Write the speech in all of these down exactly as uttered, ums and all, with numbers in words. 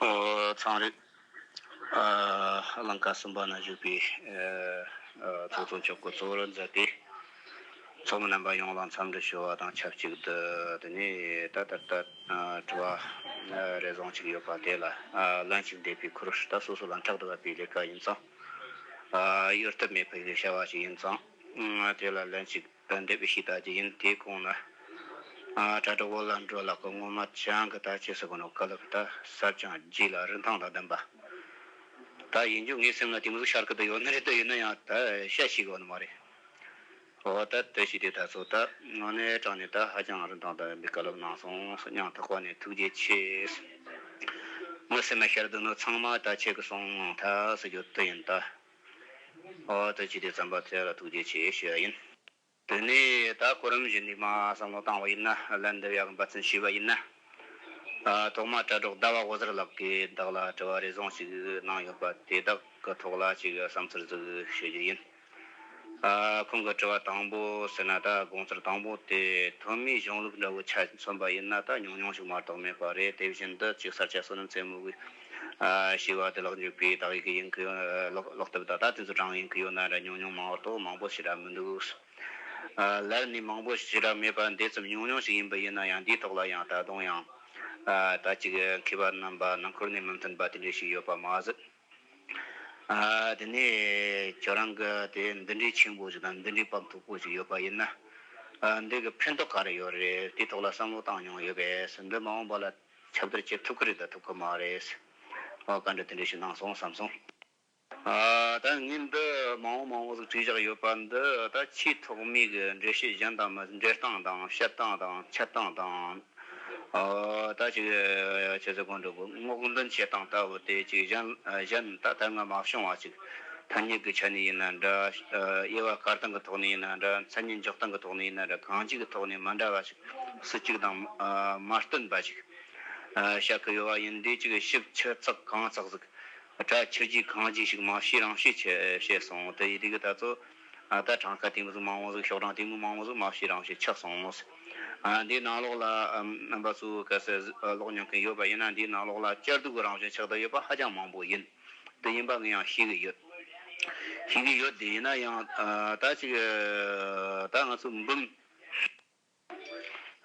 ཨོ། ཚང་རིག་ཨ། ལང་ཀ་གསུམ་པ་ན་བཞུགས་པའི་ཨ་ཨ་ཚོགས་གཙོ་མཆོག་གིས་གཙོ་བོར་མཛད་དེ། ཚོགས་མི་རྣམ་པ་ཡོངས་ལ་འཚམས་འདྲི་ཞུ་བ་དང་ཆབས་ཅིག་ཏུ། དེ་ནས་ད་ལྟ་ལྟ་ཨ་དྲི་བ་ཨ་རེ་ཟུང་ཅིག་ཡོད་པ་དེ་ལ་ཨ་ལན་ཅིག་འདེབས་པའི་ཁུར། ད་སོ་སོ་ལ་ཕྲག་ཏུ་བབས་པའི་ལས་ཀ་ཡིན་ཙང་། ཨ་གཡོལ་ཐབས་མེད་པའི་བྱ་བ་ཞིག་ཡིན་ཙང་། ཨ་དེ་ལ་ལན་ཅིག་འདེབས་པའི་ཞུས་ད་ཀྱི་ཡིན། དེའི་གོང་ན་ཨ་དྲ་གྲོགས་བོ་ལ་འགྲོ་ལ་ཀོ་ངོ་མ་ཅང་གི་ད་ཅི་ཟེར་གོ་ནོ་ཀ་ལབ་ད་གསར་རྐྱང་རྗེས་ལ་རིན་ཐང་དང་ལྡན་པ། ད་ཡིན་རྒྱུ་ངའི་སེམས་ལ་དེ་མོ་ཟིག་ཤར་གི་ད་ཡོད་ནི་རེད། ད་ཡིན་ན་ཡང་ད་བཤད་ཤེས་གོ་ནི་མ་རེད། འོ་ད་དེ་ཞིག་དེ་ད་ཚོ་ད་དངོས་གནས་དྲང་ནས་ད་ཧ་ཅང་རིན་ཐང་དང་ལྡན་པའི་བཀའ་སློབ་གནང་སོང་། སྙིང་ཐག་པ་ནས་ཐུགས་རྗེ་ཆེ། ངའི་སེམས་ལ་ཤར་འདུག་ནོ་ཚང་མ་ད་ཁྱེད་ཀྱི་གསུང་ཐལ་ཟེར་རྒྱུ་དེ་ཡིན་ད། འོ་དེ་ཅི་དེ་བརྩམས་པ་དེ་ལ་ཐུགས་རྗེ་ཆེ་ཞུ་ཡ་ཡིན། དེ་ནས་ད་གོ་རིམ་བཞིན་དུ་མ་བསམ་བློ་བཏང་བ་ཡིན་ན། ལན་འདེབས་ཡག་འབད་བརྩོན་བྱས་པ་ཡིན་ན། ཨ་ཐོག་མ་དྲ་གྲོགས་ཟླ་བ་འོད་ཟེར་ལགས་ཀྱིས་བདག་ལ་དྲི་བ་རེ་ཟུང་ཞིག་གནང་ཡོད་པ་དེ་དག་གི་ཐོག་ལ་ཅིག་བསམ་ཚུལ་ཟིག་ཞུ་རྒྱུ་ཡིན། ཨ་ཁོང་གི་དྲི་བ་དང་པོ་ཟེར་ན། ད་དགོངས་ཚུལ་དང་པོ་དེ་ཐོན་མིའི་གཞུང་ལུགས་འདྲ་བོ་ཆ་མཚོན་པ་ཡིན་ན་ད་ཉུང་ཉུང་ཞིག་མ་གཏོགས་མེད་པ་རེད། དེ་བཞིན་དུ་ཅིག་ས་སྐྱ་བསོད་ནམས་རྩེ་མོ་གི་ཨ་ཞེས་པ་དེ་ལག་འཇུ་པའི་དག་ཡིག་ཡིན་གི་ཡོད། ཀློག་ཀློག་དེབ་ད་ད་དེ་ཚོ་དྲངས་ཡིན་གི་ཡོད་ན་འདྲ་ཉུང་ཉུང་མ་གཏོགས་མང་པོ་ཞེ་དྲག་མི་འདུག། ཨ་ལར་ནས་མང་པོ་ཞེ་དྲག་མེད་པ་འདི་ཙམ་ཉུང་ཉུང་ཞིག་ཡིན་པ་ཡིན་ན་ཡང་འདིའི་ཐོག་ལ་ཡང་ད་དུང་ཡང་ཨ་ད་ཅིག་མཁས་པ་རྣམ་པ་ནང་ཁུལ་ནས་མི་མཐུན་པ་དེ་འདྲ་ཞིག་ཡོད་པ་མ་ཟད། ཨ་དེ་ནས་ཁྱོད་རང་གི་དེ་འདི་འདྲའི་ཆེན་པོ་ཞིག་དང་འདི་འདྲའི་བབ་མཐོ་པོ་ཞིག་ཡོད་པ་ཡིན་ན། ཨ་འདི་གི་ཕན་ཐོགས་ག་རེ་ཡོད་རེད། དེའི་ཐོག་ལ་བསམ་བློ་བཏང་མྱོང་ཡོད་པས། འདི་མ་འོངས་པ་ལ་ཁྱབ་བརྡལ་བྱེད་ཐུབ་ཀྱི་རེད་ད་ཐུབ་ཀྱི་མ་རེད། ཨོ་བཀའ་འདྲི་དེ་འདྲ་ཞིག་གནང་སོང་བསམ་སོང་། ཨ་ད་ངས་འདི་མང་བོ་མང་བོ་ཟིག་བྲིས་བཞག་ཡོད་པ་འདི་ད་ཆེས་ཐོག་མའི་གི་འགྲེལ་བཤད་གཞན་དང་མི། འགྲེལ་སྟངས་དང་བཤད་སྟངས་དང་འཆད་སྟངས་དང་། ཨ་ད་ཅིག་ཆི་ཟེར་གོ་འགྲོ་གི། སྔོག་འདོན་བྱེད་སྟངས་ལྟ་བུ་དེ་ཅིག་གཞན་གཞན་ད་ད་སྔ་མ་བྱུང་བ་ཅིག་ཐ་སྙད་ཀྱི་ཆ་ནས་ཡིན་ན་འདྲ། ཨ་དབྱེ་བ་དཀར་སྟངས་ཀྱི་ཐོག་ནས་ཡིན་ན་འདྲ། མཚན་ཉིད་འཇོག་སྟངས་ཀྱི་ཐོག་ནས་ཡིན་ན་འདྲ། གང་ཅིའི་ཐོག་ནས་མ་འདྲ་བ་ཅིག་སྲིད་ཅིག་དང་ཨ་མ་བསྟུན་པ་ཅིག་ཨ་བཤད་གི་ཡོད་པ་ཡིན་དུས། ཅིག་ཞིབ་ཆུ་ཚགས་གང་ཚགས་ཟིག་སྒྲ་ཆི་རྒྱུ་གང་རྒྱུ་ཞིག་མ་བྱས་རང་བྱས་བྱས་སོང་། དེ་ཡི་དེ་གི་ད་ཚོ་ཨ་ད་གྲངས་ཀ་དེ་མོ་ཟིག་མང་བོ་ཟིག་ཤོག་གྲངས་དེ་མོ་མང་བོ་ཟིག་མ་བྱས་རང་བྱས་ཆགས་སོང་། ཨ་འདིའི་ནང་ལོགས་ལ་ཨ་རྣམ་པ་ཚོ་གལ་སྲིད་ཨ་ཀློག་མྱོང་མཁན་ཡོད་པ་ཡིན་ན། འདིའི་ནང་ལོགས་ལ་བསྐྱར་ཟློས་ཀྱི་རང་བཞིན་ཆགས་བསྡད་ཡོད་པ་ཧ་ཅང་མང་པོ་ཡིན། དེ་ཡིན་པ་ངས་ཡང་ཤེས་ཀྱི་ཡོད། ཤེས་ཀྱི་ཡོད། དེ་ཡིན་ན་ཡང་ཨ་ད་ཅིག་ཨ་ད་ང་ཚོ་འབུམ།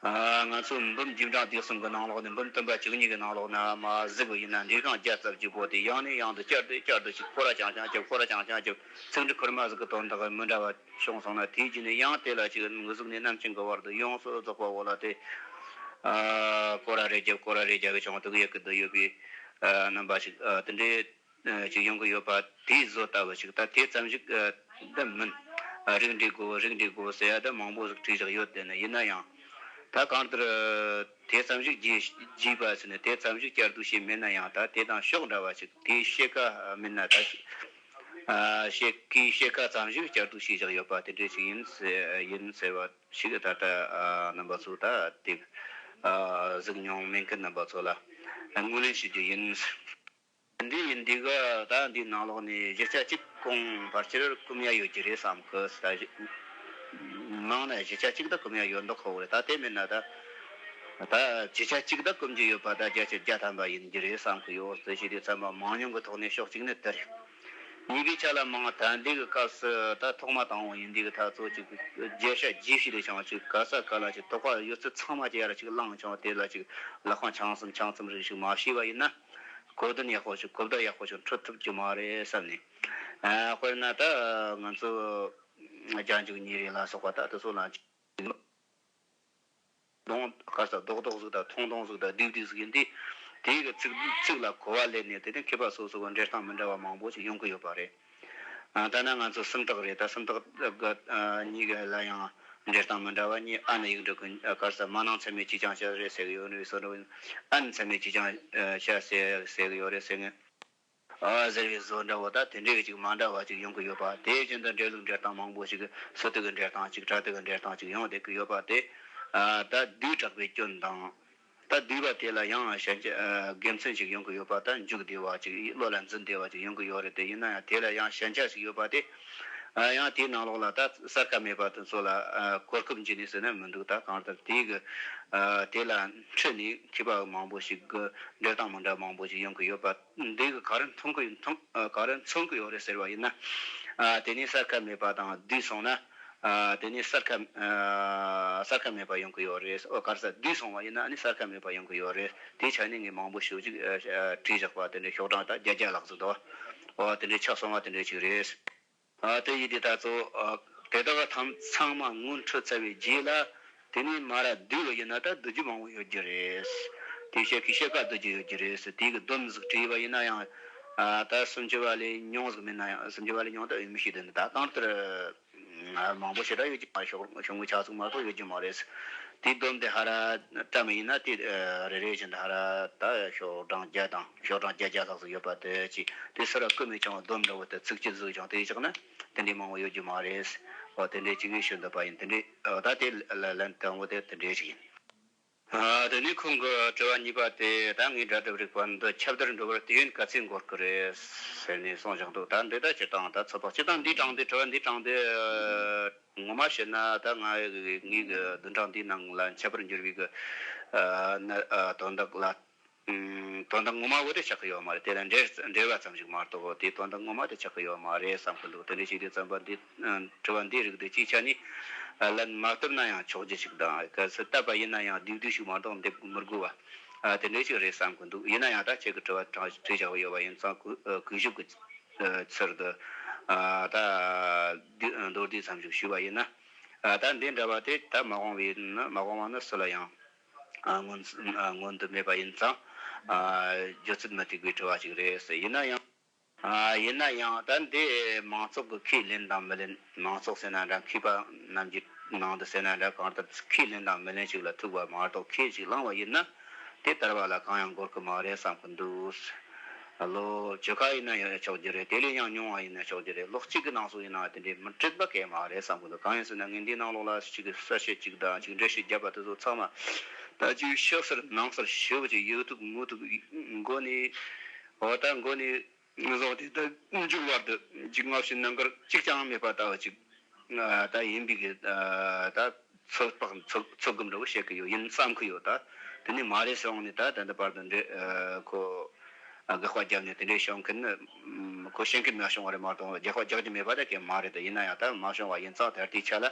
ཨ་ང་ཚོ་འབུམ་རྗེས་འབྲང་སྡེ་གསུམ་གྱི་ནང་ལོགས་ནས། འབུམ་བསྟན་པ་བཅུ་གཉིས་ཀྱི་ནང་ལོགས་ནས་མར་གཟིགས་པ་ཡིན་ན། འགྲེལ་རྐང་བརྒྱ་རྩ་བརྒྱད་པོ་དེ་ཡང་ནས་ཡང་དུ་བསྐྱར་ཟློས་བསྐྱར་ཟློས་ཤིག་ཁོ་ར་རྐྱང་རྐྱང་བརྒྱབ། ཁོ་ར་རྐྱང་རྐྱང་བརྒྱབ། ཚིག་འབྲུ་ཁུར་མ་ཟིག་གི་དོན་དག་མི་འདྲ་བ་བྱུང་སོང་ན། དེའི་རྗེས་ནས་ཡང་དེ་ལ་ཅིག་ངོས་ཟུག་ནས་ནམ་ཕྱེད་ཀྱི་བར་དུ་ཡོངས་སུ་རྫོགས་པ་བོ་ལ་དེ་ཨ་ཁོ་ར་རེ་བརྒྱབ་ཁོ་ར་རེ་བརྒྱབ་བྱུང་དུ་ཡོད་ཀྱི་འདུག་ཡོད་པའི་ཨ་རྣམ་པ་ཞིག་ཨ་དེ་འདྲའི་ཅིག་ཡོང་གི་ཡོད་པ་དེའི་བཟོ་ལྟ་བུ་ཞིག་ད་དེ་ཙམ་ཞིག་ཨ་འདི་མིན། ཨ་རིགས་འགྲེ་དགོས། རིགས་འགྲེ་དགོས་ཟེར་ཡ་ད་མང་པོ་ཟིག་བྲིས་བཞག་ཡོད། དེ་ནི་ཡིན་ན་ཡང་ད་གང་ལྟར་དེ་ཙམ་ཞིག་བརྗེས་བརྗེས་པ་ཟེར་ནས་དེ་ཙམ་ཞིག་བསྐྱར་ཟློས་བྱས་མེད་ན་ཡང་། ད་དེ་དང་ཕྱོགས་འདྲ་བ་ཞིག་དེའི་ཕྱེད་ཀ་མིན་ན་ད་ཞིག་ཨ་ཕྱེད་ཀའི་ཕྱེད་ཀ་ཙམ་ཞིག་བསྐྱར་ཟློས་བྱས་བཞག་ཡོད་པ་དེ་འདྲ་ཞིག་ཡིན་ཟེར་ཡིན་ཟེར་བ་ཞིག་ད་ལྟ་ཨ་རྣམ་པ་ཚོ་ད་དེ་ཨ་གཟིགས་མྱོང་མེད་མཁན་རྣམ་པ་ཚོ་ལ་ངོས་ལེན་ཞུ་རྒྱུ་ཡིན། འདི་ཡིན་འདི་ག་ད་འདི་ནང་ལོགས་ནས་བཞི་ཆ་གཅིག་གོང་ཕལ་ཆེར་སྐུམ་ཡ་ཡོད་ཀྱི་རེད་བསམ་གི། ད་མང་ན་བཞི་ཆ་གཅིག་ད་སྐུམ་ཡ་ཡོད་མདོག་ཁ་པོ་རེད། ད་དེ་མིན་ན་ད་ད་བཞི་ཆ་གཅིག་ད་སྐུམ་གྱི་ཡོད་པ་ད་བརྒྱ་ཆ་བརྒྱ་ཐམ་པ་ཡིན་གྱི་རེད་བསམ་གི་ཡོད། ཟེར་ཞིག་དེ་ཚང་མ་མང་ཉུང་གི་ཐོག་ནས་ཕྱོགས་གཅིག་ནས་དེ་རེད། གཉིས་པའི་ཆ་ལ་མང་ད་འདི་གི་སྐབས་སུ་ད་ཐོག་མ་དང་པོ་ཡིན་འདི་གི་ད་ཚོ་ཅིག་བརྒྱ་ཆ་བརྒྱ་ཞིག་ལས་ཀྱང་ཅིག་ག་ས་ག་ལ་ཅིག་དོགས་པ་ཡོད་ཚད་ཚང་མ་ཅིག་ཡར་ཅིག་བླངས་ཀྱང་དེ་ལ་ཅིག་ལག་ཁང་ཆང་གསུམ་ཆང་གསུམ་རིགས་ཤིག་མ་ཤེས་པ་ཡིན་ན། གོ་དོན་ཡག་པོ་ཞིག་གོ་བརྡ་ཡག་པོ་ཞིག་འཕྲོད་ཐུབ་ཀྱི་མ་རེད་བསམ་ནས། ཨ་དཔེར་ན་ད་ང་ཚོ་རྒྱ་འཇུག་ཉིན་རེ་ལ་སོགས་པ་ད་དེ་ཚོ་ལ་ཅིག་གདོང་དཀར་ས་རྡོག་རྡོག་ཟིག་དང་ཐུང་ཐུང་ཟིག་དང་ལྡིག་ལྡིག་ཟིག་ཡིན་དུས། དེའི་གི་ཚིག་ཚིག་ལ་གོ་བ་ལེན་ནས་དེ་ནས་མཁས་པ་སོ་སོ་གི་འགྲེལ་སྟངས་མི་འདྲ་བ་མང་པོ་ཞིག་ཡོང་གི་ཡོད་པ་རེད། ཨ་ད་ནི་ང་ཚོ་སུམ་རྟགས་རེད། ད་སུམ་རྟགས་གཉིས་ཀ་ལ་ཡང་འགྲེལ་སྟངས་མི་འདྲ་བ་གཉིས། ཨ་ནི་ཡིག་འབྲུ་ཀུན་གར་ས་མ་ནང་ཚད་མས་ཅིས་ཀྱང་བྱ་རེད་ཟེར་གི་ཡོད་རེད། སོ་རེད། ཨ་ནི་ཚད་མས་ཅིས་ཀྱང་བྱ་ཟེར་ཟེར་གི་ཡོད་རེད་ཟེར་ངེས། ཨ་ཟེར་བའི་བཟོ་འདྲ་བོ་ད་དེ་འདྲའི་ཅིག་མ་འདྲ་བ་ཅིག་ཡོང་གི་ཡོད་པ། དེ་བཞིན་དུ་འགྲེལ་ལུགས་འགྲེལ་སྟངས་མང་པོ་ཞིག་སི་ཏུ་གི་འགྲེལ་སྟངས་ཅིག་ཕྲ་ཏུ་གི་འགྲེལ་སྟངས་ཅིག་ཡོང་བསྡད་ཀྱི་ཡོད་པ་དེ། ཨ་ད་བསྡུས་དྲགས་པའི་སྐྱོན་དང་། ད་བསྡུས་པ་དེ་ལ་ཡང་ཞན་ཆ་ཨ་དགེ་མཚན་ཞིག་ཡོང་གི་ཡོད་པ། ད་འཇུག་བདེ་བ་ཅིག་བློ་ལ་འཛིན་བདེ་བ་ཅིག་ཡོང་གི་ཡོད་རེད་དེ། ཡིན་ན་ཡང་དེ་ལ་ཡང་ཞན་ཆ་ཞིག་ཡོད་པ་དེ། ཡང་དེའི་ནང་ལོགས་ལ་ད་གསར་ཁ་མེད་པ་དེ་ཚོ་ལ་གོ་སྐབས་འཇལ་ནས་ཟེར་ན་མི་འདུག་ད་གང་ལྟར་དེའི་གི་དེ་ལ་འཁྲིད་ནས་མཁས་པ་མང་པོ་ཞིག་གི་འགྲེལ་སྟངས་མི་འདྲ་མང་པོ་ཞིག་ཡོང་གི་ཡོད་པ། འདི་གི་ག་རེ་མཐོང་གི་མཐོང་ག་རེ་མཚོན་གི་ཡོད་རེད་ཟེར་བ་ཡིན་ན། དེ་ནས་གསར་ཁ་མེད་པ་དང་བསྡུས་སོང་ན། དེ་ནས་གསར་ཁ་གསར་ཁ་མེད་པ་ཡོང་གི་ཡོད་རེད། ཨོ་ག་རེ་ཟེར། བསྡུས་སོང་བ་ཡིན་ན་ཨ་ནི་གསར་ཁ་མེད་པ་ཡོང་གི་ཡོད་རེད། དེའི་ཆ་ནས་ངས་མང་པོ་ཞེ་པོ་ཅིག་བྲིས་བཞག་པ་དེ་འདྲའི་ཤོག་གྲངས་ད་བརྒྱད་བརྒྱ་ལྷག་ཙམ་འདུག་ཨོ་དེ་འདྲའི་ཆ་སོང་བ་དེ་འདྲའི་ཅིག་རེད། ཨ་དེ་ཡིན་དུས་ད་གཙོ་བོ་ཨ་དེ་དག་ཐམས་ཚང་མ་ངོ་འཕྲོད་ཚར་བའི་རྗེས་ལ། དེ་ནས་མར་བསྡུས་པ་ཡིན་ན་ད་བསྡུ་རྒྱུ་མང་པོ་ཡོད་རྒྱུ་རེད། དེ་བཤད་ཀྱི་བཤད་ཀ་བསྡུ་རྒྱུ་ཡོད་རྒྱུ་རེད། དེ་གི་སྡོམ་ཟིག་བྲིས་པ་ཡིན་ན་ཡང་། ཨ་ད་སུམ་ཅུ་པ་ལས་ཉུང་ཟིག་མིན་ན་ཡང་། སུམ་ཅུ་པ་ལས་ཉུང་ད་ཡོད་མི་ཤེས། དེ་ནི་ད་གང་ལྟར་མང་པོ་ཞེ་དྲག་ཡོད་རྒྱུ་མ་རེད། ཤོག་ཤོག་ངོས་ཆ་ཟིག་མ་གཏོགས་ཡོད་རྒྱུ་མ་རེད། དེའི་སྡོམ་དེ་ཧ་ར་བཀྲམ་པ་ཡིན་ན་དེ་རེ་རེ་བཞིན་དུ་ཧ་ར་ད་ཤོག་གྲངས་བརྒྱ་དང་ཤོག་གྲངས་བརྒྱད་བརྒྱ་ལྷག་ཙམ་ཡོད་པ་དེ་ཅི་དེ་སུ་ར་བཀོད་མེད་ཀྱང་སྡོམ་འདྲ་བོ་དེ་ཚིགས་བཅད་ཟིག་ཀྱང་དེ་བཞག་ན་དེ་འདྲའི་མང་པོ་ཡོད་རྒྱུ་མ་རེད། འོ་དེ་འདྲའི་ཅིག་ངས་ཞུ་འདོད་པ་ཡིན། དེ་འདྲའི་འོ་ད་དེ་ལན་དང་པོ་དེ་དེ་འདྲའི་ཞིག་ཡིན། ཨ་དེ་ནས་ཁོང་གི་དྲི་བ་གཉིས་པ་དེ་ད་ངས་སྒྲ་སྒྲུབ་རིག་པ་འདི་ཁྱབ་བརྡལ་འགྲོ་བར་དུས་ཡུན་ག་ཚོད་འགོར་གི་རེད་ཟེར་ནས་གསུངས་བཞག་འདུག་ད་འདི་ད་སྤྱིར་བཏང་ད་ཚོད་དཔག་སྤྱིར་བཏང་འདིའི་དྲང་དེ་དྲི་བ་འདིའི་དྲང་དེ་ངོ་མ་བཤད་ན་ད་ང་ངའི་གི་བདུན་ཕྲག་འདིའི་ནང་ལ་ཁྱབ་པར་འགྱུར་བའི་གི་ཨ་ན་ཨ་དོན་དག་ལ། ཨུམ། དོན་དག་ངོ་མ་བོ་དེ་ཆགས་ཀྱི་ཡོད་མ་རེད། དེ་ལ་འགྲེལ་འགྲེལ་བ་ཙམ་ཞིག་མ་གཏོགས་དེའི་དོན་དག་ངོ་མ་དེ་ཆགས་ཀྱི་ཡོད་མ་རེད་བསམ་གྱི་འདུག་དེ་འདྲ་ཞིག་དུས་ཙམ་པ་འདི་ཨ་དྲི་བ་འདིའི་རིགས་དེ་སྤྱིའི་ཆ་ནས་ཨ་ལན་མ་བཏབ་ན་ཡང་ཆོག་རྒྱུ་ཞིག་དང་། གལ་སྲིད་བཏབ་པ་ཡིན་ན་ཡང་བསྡུས་བསྡུས་ཤིག་མ་གཏོགས་འདེབས་མི་དགོས་པ་ཨ་དེ་འདྲ་ཞིག་རེད་བསམ་གྱི་འདུག་ཡིན་ན་ཡང་ད་ཁྱེད་ཀྱི་དྲི་བ་དྲང་དྲིས་བཞག་ཡོད་པ་ཡིན་ཙང་གུས་ཨ་གུས་ཞབས་ཀྱི་ཨ་ཚུལ་དུ་ཨ་ད་བསྡུས་མདོར་བསྡུས་ཙམ་ཞིག་ཞུས་པ་ཡིན་ན། ཨ་ད་འདི་འདྲ་བ་དེ་ད་མ་འོངས་པའི་ནི་མ་འོངས་པ་ནི་སུ་ལ་ཡང་ཨ་མངོན་ཨ་མངོན་དུ་མེད་པ་ཡིན་ཙང་། ཨ་རྒྱུ་ཚད་མི་ཐུག་པའི་དྲི་བ་ཞིག་རེད་ཟེར། ཡིན་ན་ཡང་ཨ་ཡིན་ན་ཡང་ད་འདི་མང་ཚོགས་ཀྱི་ཁས་ལེན་དང་མི་ལེན། མང་ཚོགས་ཟེར་ན་འདྲ། མཁས་པ་རྣམས་ཀྱི་ནང་དུ་ཟེར་ན་འདྲ། གང་ལྟར་ཁས་ལེན་དང་མི་ལེན་ཞིག་ལ་ཐུག་པ་མ་གཏོགས་ཁས་ཞིག་བླངས་པ་ཡིན་ན། དེ་དར་བ་ལ་གང་ཡང་འགོར་གི་མ་རེད་བསམ་གི་འདུག་ལོ་བཅུ་ཁ་ཡིན་ན་ཡང་ཆོག་རྒྱུ་རེད། དེ་ལས་ཡང་ཉུང་བ་ཡིན་ན་ཆོག་རྒྱུ་རེད། ལོ་གཅིག་གི་ནང་སོ་ཡིན་ན་དེ་འདྲའི་མི་འགྲིག་པ་གང་ཡང་མ་རེད་བསམ་གི་འདུག་གང་ཡིན་ཟེར་ན་ངས་འདིའི་ནང་ལོགས་ལ་ཅིག་གི་གསལ་བཤད་ཅིག་དང་ཅིག་འགྲེལ་བཤད་བརྒྱབ་པ་དེ་ཚོ་ཚང་མ་ད་ཅིག་ཕྱི་གསལ་ནང་གསལ་ཞེ་པོ་ཅིག་ཡོད་ཐུག་མུ་ཐུག་མགོ་ནས་འོ་ད་མགོ་ནས་བཟུང་སྟེ་ད་མཇུག་བར་དུ་ཅིག་སྔ་ཕྱི་ནང་འགལ་གཅིག་ཀྱང་མེད་པ་ལྟ་བུ་ཅིག་ད་ཡིན་པའི་གི་ད་ཚོད་དཔག་ཚོད་ཚོད་བགམ་འདྲ་བོ་བྱེད་ཀྱི་ཡོད་ཡིན་བསམ་གྱི་ཡོད། ད་དེ་ནི་མ་རེད་ཟེར་འོང་ནས་ད་ད་ལྟ་བར་དུ་འདྲེ་ཁོ་དགག་པ་བརྒྱབ་ནས་དེ་འདྲའི་བྱུང་མཁན་ནི་ཁོ་ཤེས་མཁན་མ་བྱུང་བ་རེད་མ་གཏོགས་རྒྱག་པ་རྒྱག་རྒྱུ་མེད་པ་ད་གན་མ་རེད། ད་ཡིན་ན་ཡང་ད་མ་བྱུང་བ་ཡིན་ཙང་ད་ལྟའི་ཆ་ལ་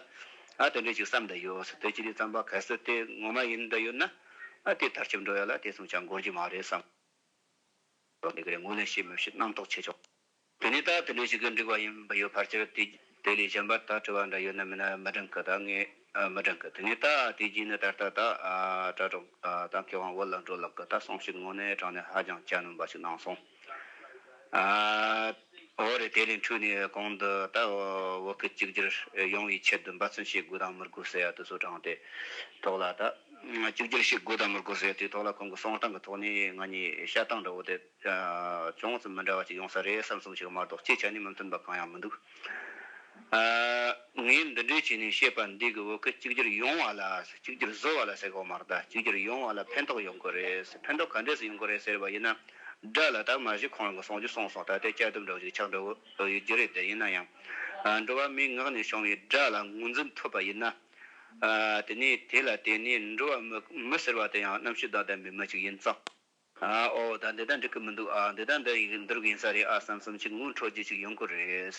ཨ་དེ་འདྲའི་ཅིག་བསམ་བསྡད་ཡོད་ཟེར། དེ་ཅི་རེད་བསམ་པ་གལ་སྲིད་དེ་ངོ་མ་ཡིན་བསྡད་ཡོད་ན་ཨ་དེ་མཐར་ཁྱབ་འགྲོ་ཡ་ལ་དེ་སོང་ཅང་འགོར་རྒྱུ་མ་རེད་བསམ། འགྲོ་འདི་ག་རེ་ངོས་ལེན་བྱེད་མི་བྱེད་རྣམ་རྟོག་ཆེ་ཆོག་དེ་ནས་ད་དེ་འདྲའི་ཞིག་གི་འགྲིག་པ་ཡིན་པ་ཡོད། ཕལ་ཆེར་དེ་དེ་ལས་གཞན་པ་ད་དྲི་བ་འདྲ་ཡོད་ན་མིན་ན་མི་འགྲིག་གི་ད་ངས་ཨ་མི་འགྲིག་གི་དེ་ནས་ད་དེ་རྗེས་ནས་ད་ལྟ་ད་ཨ་དྲ་གྲོགས་ཨ་ད་མཁས་དབང་བོད་ལ་འགྲོ་ལགས་ཀྱི་ད་གསུང་བཤད་ངོ་ནས་དྲང་ནས་ཧ་ཅང་གྱ་ནོམ་པ་ཞིག་གནང་སོང་། ཨ་འོ་རེད། དེ་ལས་འཕྲོས་ནས་གོང་དུ་ད་བོད་སྐད་གཅིག་གྱུར་ཡོང་བའི་ཆེད་དུ་འབད་བརྩོན་བྱེད་དགོས་དང་མི་དགོས་ཟེར་ཡ་དེ་ཚོ་དྲངས་ཏེ་ཐོག་ལ་ད་གཅིག་གྱུར་བྱེད་དགོས་དང་མི་དགོས་ཟེར་ཡ་དེའི་ཐོག་ལ་ཁོང་གི་གསུང་སྟངས་ཀྱི་ཐོག་ནས་ང་གཉིས་བཤད་སྟངས་འདྲ་བོ་དེ། ཅུང་ཙམ་མི་འདྲ་བ་ཅིག་ཡོང་ས་རེད་བསམ་སོང་ཞིག་མ་གཏོགས་སྤྱིའི་ཆ་ནས་མི་མཐུན་པ་གང་ཡང་མི་འདུག་ཨ་ངས་འདི་འདྲའི་བྱས་ནས་བཤད་པ་འདི་གི་བོད་སྐད་གཅིག་གྱུར་ཡོང་བ་ལ་གཅིག་གྱུར་བཟོ་བ་ལ་ཟེར་གོ་མ་རེད། ད་གཅིག་གྱུར་ཡོང་བ་ལ་ཕན་ཐོགས་ཡོང་གི་རེད། ཕན་ཐོགས་ག་འདྲས་སེ་ཡོང་གི་རེད་ཟེར་བ་ཡིན་ན། སྒྲ་ལ་ད་མ་གཞི་ཁོང་རང་གི་གསུང་རྒྱུ་གསུངས་སོང་། ད་དེ་བཅའ་སྡོམ་འདྲ་བོ་ཅིག་ཆགས་འགྲོ་གི་ཡོད་རྒྱུ་རེད། དེ་ཡིན་ན་ཡང་ཨ་འགྲོ་བ་མིའི་ངག་ནས་བྱུང་བའི་སྒྲ་ལ་ངོས་འཛིན་ཐུབ་པ་ཡིན་ན། ཨ་དེ་ནས་དེ་ལ་བརྟེན་ནས་འགྲོ་བ་མི་མི་ཟེར་བ་དེ་ཡང་རྣམ་ཤེས་དང་ལྡན་པའི་མི་ཅིག་ཡིན་ཙང་། ཨ་ཨོ་ད་འདི་ད་འགྲིག་གི་མི་འདུག་ཨ་འདི་ད་འདི་ཡིག་འདི་རིགས་ཡིན་ས་རེད་ཨ་བསམ་བསམ་ཅིག་ངོ་འཕྲོད་རྒྱུ་ཅིག་ཡོང་གི་རེད།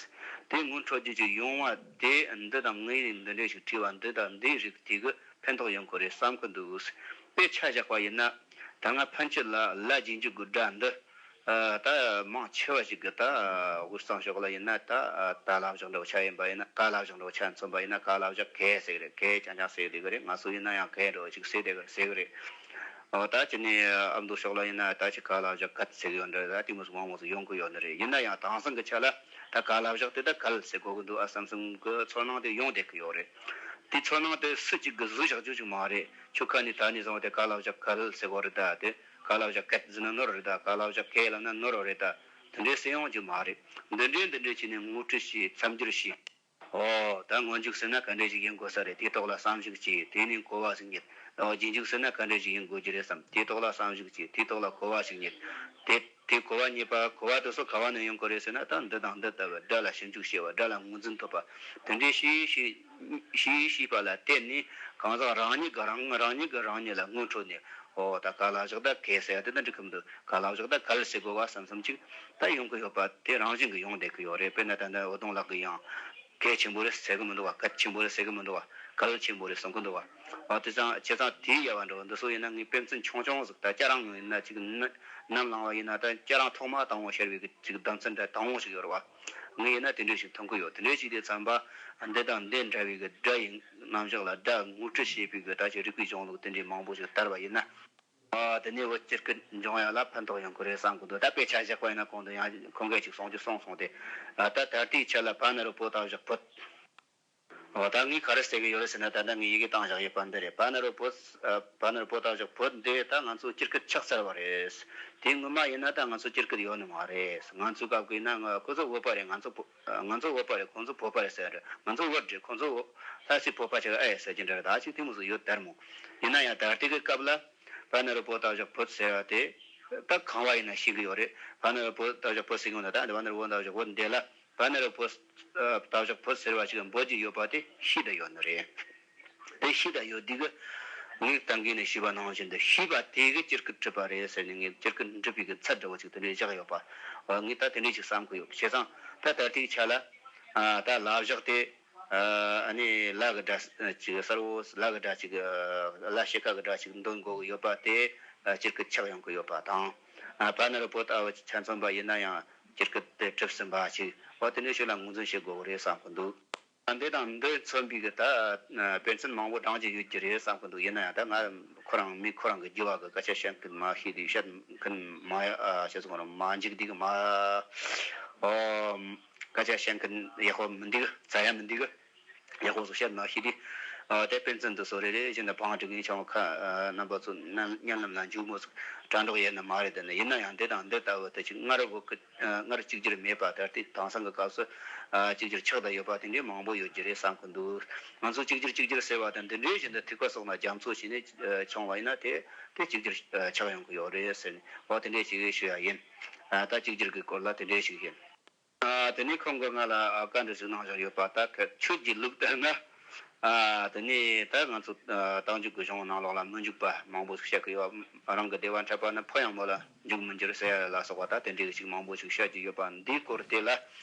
དེ་ངོ་འཕྲོད་རྒྱུ་ཅིག་ཡོང་བ་དེ་འདི་དང་ངའི་འདི་འདྲ་ཞིག་བྲིས་པ་འདི་དང་འདིའི་རིགས་དེ་གི་ཕན་ཐོགས་ཡོང་གི་རེད་བསམ་གི་འདུག་དཔེ་ཆ་བཞག་པ་ཡིན་ན་ད་ང་ཕན་ཆད་ལ་ལ་རྗེས་འཇུག་གི་སྒྲ་འདི་ཨ་ད་མང་ཆེ་བ་ཞིག་གི་ད་དབུས་གཙང་ཕྱོགས་ལ་ཡིན་ན་ད་ད་ལ་བཞག་འདྲ་བོ་ཆ་ཡིན་པ་ཡིན་ན་ཀ་ལ་བཞག་འདྲ་བོ་ཆ་མཚོན་པ་ཡིན་ན་ཀ་ལ་བཞག་གེ་ཟེར་གི་རེད། གེ་རྐྱང་རྐྱང་ཟེར་གི་རེད། ང་ཚོ་ཡིན་ན་ཡང་གེ་འདྲ་བོ་ཅིག་ཟེར་བསྡད་གི་རེད་ཟེར་གི་རེད། འོ་ད་ཅི་ནས་ཨ་མདོ་ཕྱོགས་ལ་ཡིན་ན་ད་ཅི་ཀ་ལ་བཞག་གད་ཟེར་གི་ཡོད་འདྲ་ད་དེ་མོ་ཟིག་མང་མང་ཟིག་ཡོང་གི་ཡོད་ནི་རེད། ཡིན་ན་ཡང་དེང་སང་གི་ཆ་ལ་ད་ཀ་ལ་བཞག་དེ་ད་གལ་ཟེར་གོ་གི་འདུག་ཨ་བསམ་བསམ་གི་ཚོར་སྣང་དེ་ཡོང་བསྡད་གི་ཡོད་རེད། དེ་ཚོར་སྣང་དེ་སུ་གཅིག་གི་བཟོས་བཞག་རྒྱུ་ཅིག་མ་རེད། ཁྱོད་ཁ་ནས་ད་ནས་བཟུང་སྟེ་ཀ་ལ་བཞག་གལ་ཟེར་གོ་རེད། ད་དེ་ཀ་ལ་བཞག་གད་ཟེར་ན་ནོར་རེད། ད་ཀ་ལ་བཞག་གེ་ལབ་ན་ནོར་རེད། ད་དེ་འདྲའི་ཟེར་ཡོང་རྒྱུ་མ་རེད། འདི་འདྲའི་འདི་འདྲའི་བྱས་ནས་ངོ་སྤྲོད་བྱས། མཚམས་སྦྱོར་བྱས། ཨོ་ད་སྔོན་འཇུག་ཟེར་ན་ག་འདྲ་ཞིག་ཡིན་དགོས་ས་རེད། དེའི་ཐོག་ལ་བསམ་གཞིག་བྱས། དེ་ནས་གོ་བ་ཞིག་རྙེད། ཨོ་རྗེས་འཇུག་ཟེར་ན་ག་འདྲ་ཞིག་ཡིན་དགོས་ཀྱི་རེད་བསམ། དེའི་ཐོག་ལ་བསམ་གཞིག་བྱས། དེའི་ཐོག་ལ་གོ་བ་ཞིག་རྙེད། དེ་ དེ་གོ་བ་རྙེད་པ། གོ་བ་དེ་ཚོ་ག་བ་ནས་ཡོང་གི་རེད་ཟེར་ན། ད་འདི་དང་འདི་ལྟ་བུ་སྒྲ་ལ་ཞིབ་འཇུག་བྱས་པ། སྒྲ་ལ་ངོས་འཛིན་ཐུབ་པ། དེ་འདྲའི་ཤེས་ཤེས་ཤེས་ཤེས་པ་ལ་བརྟེན་ནས། གང་ཟག་རང་ཉིད་ཀྱིས་རང་རང་ཉིད་ཀྱིས་རང་ཉིད་ལ་ངོ་འཕྲོད་ནས། ཨོ་ད་ག་ལ་བཞག་ད་གས་ཟེར་ཡ་དེ་ད་འགྲིག་གི་མི་འདུག་ག་ལ་བཞག་ད་གལ་ཟེར་དགོས་པ་བསམ་བསམ་ཅིག་ད་ཡོང་གི་ཡོད་པ་དེ་རང་བཞིན་གྱིས་ཡོང་བསྡད་ཀྱི་ཡོད་རེད། དཔེར་ན་ད་ལྟ་འུ་དུང་ལགས་ཀྱིས་ཡང་གལ་ཆེན་པོ་རེད་ཟེར་གི་མི་འདུག་བ། གལ་ཆེན་པོ་རེད་ཟེར་གི་མི་འདུག་བ། གལ་ཆེན་པོ་རེད་གསུང་གི་འདུག་བ། ཨ་དེ་ཙང་བྱས་ཙང་དེའི་དབྱེ་བ་འདྲ་བོ་འདི་ཚོ་ཡིན་ན། ངས་དཔེ་མཚོན་ཆུང་ཆུང་ཟིག་ད་ཅ་རང་ཡིན་ན་ཅིག་ནམ་ལངས་པ་ཡིན་ན་ད་ཅ་རང་ཐོག་མ་དང་པོ་ཤར་བའི་གི་ཅིག་ལྡེ་ཚན་འདྲ་དང་པོ་ཞིག་ཡོད་རེད་བ། ངས་ཡིན་ན་དེ་འདྲ་ཞིག་མཐོང་གི་ཡོད། དེ་འདྲ་ཞིག་དེ་ཙམ་པ་འདི་དང་འདི་འདྲ་བའི་གི་སྒྲ་ཡི་རྣམ་གཞག་ལ་སྒྲ་ངོ་སྤྲོད་བྱེད་པའི་གི་ད་ཅིག་རིག་པའི་གཞུང་ལུགས་དེ་འདྲའི་མང་པོ་ཞིག་དར་བ་ཡིན་ན། ཨ་དེ་ནས་བོད་སྤྱི་སྐད་འབྱུང་ཡ་ལ་ཕན་ཐོགས་ཡོང་གི་རེད་བསམ་གི་འདུག་ད་དཔེ་ཆ་བཞག་པ་ཡིན་ན་གོང་དུ་ཡང་ཁོང་གིས་ཅིག་གསུང་རྒྱུ་གསུངས་སོང་སྟེ། ཨ་ད་ད་ལྟའི་ཆ་ལ་བ་ན་རོ་བོ་ད་བཞག་བོད། ཨོ་ད་ངས་ག་རེ་ཟེར་གི་ཡོད་རེད་ཟེར་ན། ད་ལྟ་ངས་ཡི་གེ་བཏང་བཞག་ཡོད་པ་འདི་རེད། བ་ན་རོ་བོད། ཨ་བ་ན་རོ་བོ་ད་བཞག་བོད་འདི་ད་ང་ཚོ་སྤྱི་སྐད་ཆགས་ཚར་བ་རེད། དེ་སྔོན་མ་ཡིན་ན་ད་ང་ཚོ་སྤྱི་སྐད་ཡོད་ནི་མ་རེད། ང་ཚོའི་སྐབས་ཀྱི་ན་ང་ཁོ་ཚོ་བོད་པ་རེད། ང་ཚོ་བོ་ང་ཚོ་བོད་པ་རེད། ཁོང་ཚོ་བོད་པ་རེད་ཟེར་རེད། ང་ཚོ་བོད་རེད། ཁོང་ཚོ་བོད། ད་སི་བོད་པ་ཆགས་ཨེ་ཟེར་གྱི་འདྲ་རེད། ད་ཅིག་དེ་མོ་ཟིག་ཡོད་དར་མོ། ཡིན་ན་ཡང་ད་ལྟའི་གི་སྐབས་ལ་བ་ན་རོ་བོ་ད་བཞག་བོད་ཟེར་བ་དེ་ད་གང་བ་ཡིན་ན་ཤེས་གི་ཡོད་རེད། བ་ན་རོ་བོ་ད་བཞག་བོད་ཟེར་གི་ཡོད་ན། ད་བ་ན་རོ་བོ་ད་བཞག་བོད་འདི་ལ་བ་ན་རོ་བོ་ད་བཞག་བོད་ཟེར་བ་ཞིག་འབོད་ཀྱི་ཡོད་པ་དེ་ཤེས་བསྡད་ཡོད་ནི་རེད། དེ་ཤེས་བསྡད་ཡོད་དུས་གི་ངས་ད་གིན་ནས་ཞུས་པ་ནང་བཞིན་དུ་ཤེས་པ་དེ་གི་སྤྱི་སྐད་གྲུབ་པ་རེད་ཟེར་ནས། ངས་སྤྱི་སྐད་འགྲུབ་པའི་གི་ཚད་འདྲ་བོ་ཅིག་དེ་འདྲས་བཞག་ཡོད་པ། ངས་ད་དེ་འདྲས་ཅིག་བསམ་གི་ཡོད། བྱས་ཙང་ད་ད་ལྟའི་ཆ་ལ་ད་ལ་བཞག་དེ། ཨ་ནི་ལ་གི་སྒྲ་ཅིག་གསལ་བོ། ལ་གི་སྒྲ་ཅིག་ལ་ཕྱེད་ཀ་གི་སྒྲ་ཅིག་འདོན་དགོས་ཀྱི་ཡོད་པ་དེ་སྤྱི་སྐད་ཆགས་ཡོང་གི་ཡོད་པ་དང་། བ་ན་རོ་བོ་ད་བ་ཆ་མཚོན་པ་ཡིན་ན་ཡང་སྤྱི་སྐད་དེ་གྲུབ་ཟིན་པ་ཅིག་འོ་དེ་འདྲའི་ཕྱོགས་ལ་ངོས་འཛིན་བྱེད་དགོས་ཀྱི་རེད་བསམ་གི་འདུག་འདི་དང་འདི་མཚོན་པའི་གི་ད་དཔེ་མཚོན་མང་པོ་བགྲང་རྒྱུ་ཡོད་ཀྱི་རེད་བསམ་གི་འདུག་ཡིན་ན་ཡང་ད་ང་ཁོ་རང་མི་ཁོ་རང་གི་རྒྱུ་བ་གི་སྐད་ཆ་བཤད་མཁན་མ་ཤེས་དུས། བཤད་མཁན་མ་ཨ་བཤད་སོང་རང་མ་འཇིག་དུས་གི་མ། ཨོ། སྐད་ཆ་བཤད་མཁན་ཡག་པོ་མི་འདུག་རྩ་ཡ་མི་འདུག་ཡག་པོ་ཟིག་བཤད་མ་ཤེས་དུས། ཨ་དེ་དཔེ་མཚོན་དུ་སོ་རེ་རེ་བཞིན་དུ་བང་སྒྲིག་ངེས་ཆང་ཁ་རྣམ་པ་ཚོ་སྙན་ལམ་ལ་འཇུག་མོ་ཟིག་དྲ་གྲོགས་ཡེ་ནི་མ་རེད། དེ་ནི་ཡིན་ན་ཡང་འདི་དང་འདི་ལྟ་བུ་དེ་ཅིག་སྔར་བོད་ཀྱི་སྔར་གཅིག་གྱུར་མེད་པ། ད་ལྟའི་དེང་སང་གི་སྐབས་སུ་ཨ་གཅིག་གྱུར་ཆགས་བསྡད་ཡོད་པ་དེ་འདྲའི་མང་པོ་ཡོད་ཀྱི་རེད་བསམ་གི་འདུག་ང་ཚོ་གཅིག་གྱུར་གཅིག་གྱུར་ཟེར་བ་དང་འདི་འདྲའི་བཞིན་དུ་ཐིགས་པ་སོགས་ལ་རྒྱ་མཚོ་བྱས་ནས་ཨ་མཆོང་བ་ཡིན་ན། དེ་དེ་གཅིག་གྱུར་ཨ་ཆགས་ཡོང་གི་ཡོད་རེད་ཟེར་ནས། འོ་དེ་འདྲའི་ཞིག་ཞུ་ཡ་ཡིན། ཨ་ད་གཅིག་གྱུར་གྱི་སྐོར་ལ་དེ་འདྲའི་ཞིག་ཡིན། ཨ་དེ་ནས་ཁོང་གིས་ང་ལ་ཨ་བཀའ་འདྲི་ཞིག་གནང་བཞག་ཡོད་པ། ད་ཁ་ཆོས་ཀྱི་ལུགས་ལྟར་ན། ཨ་དེ་ནས་ད་ང་ཚོ་ཨ་རྟགས་འཇུག་གི་གཞུང་ནང་ལོགས་ལ་མི་འཇུག་པ་མང་པོ་ཞིག་བཤད་ཀྱི་ཡོད། རང་གི་སྡེ་པ་འཕྲད་པ་ན་ཕོ་ཡང་མོ་ལ་འཇུག་མི་འགྱུར་ཟེར་ཡ་ལ་སོགས་པ། ད་དེ་འདྲའི་ཞིག་མང་པོ་ཞིག་བཤད་ཀྱི་ཡོད་པ། འདིའི་སྐོར་དེ་ལ་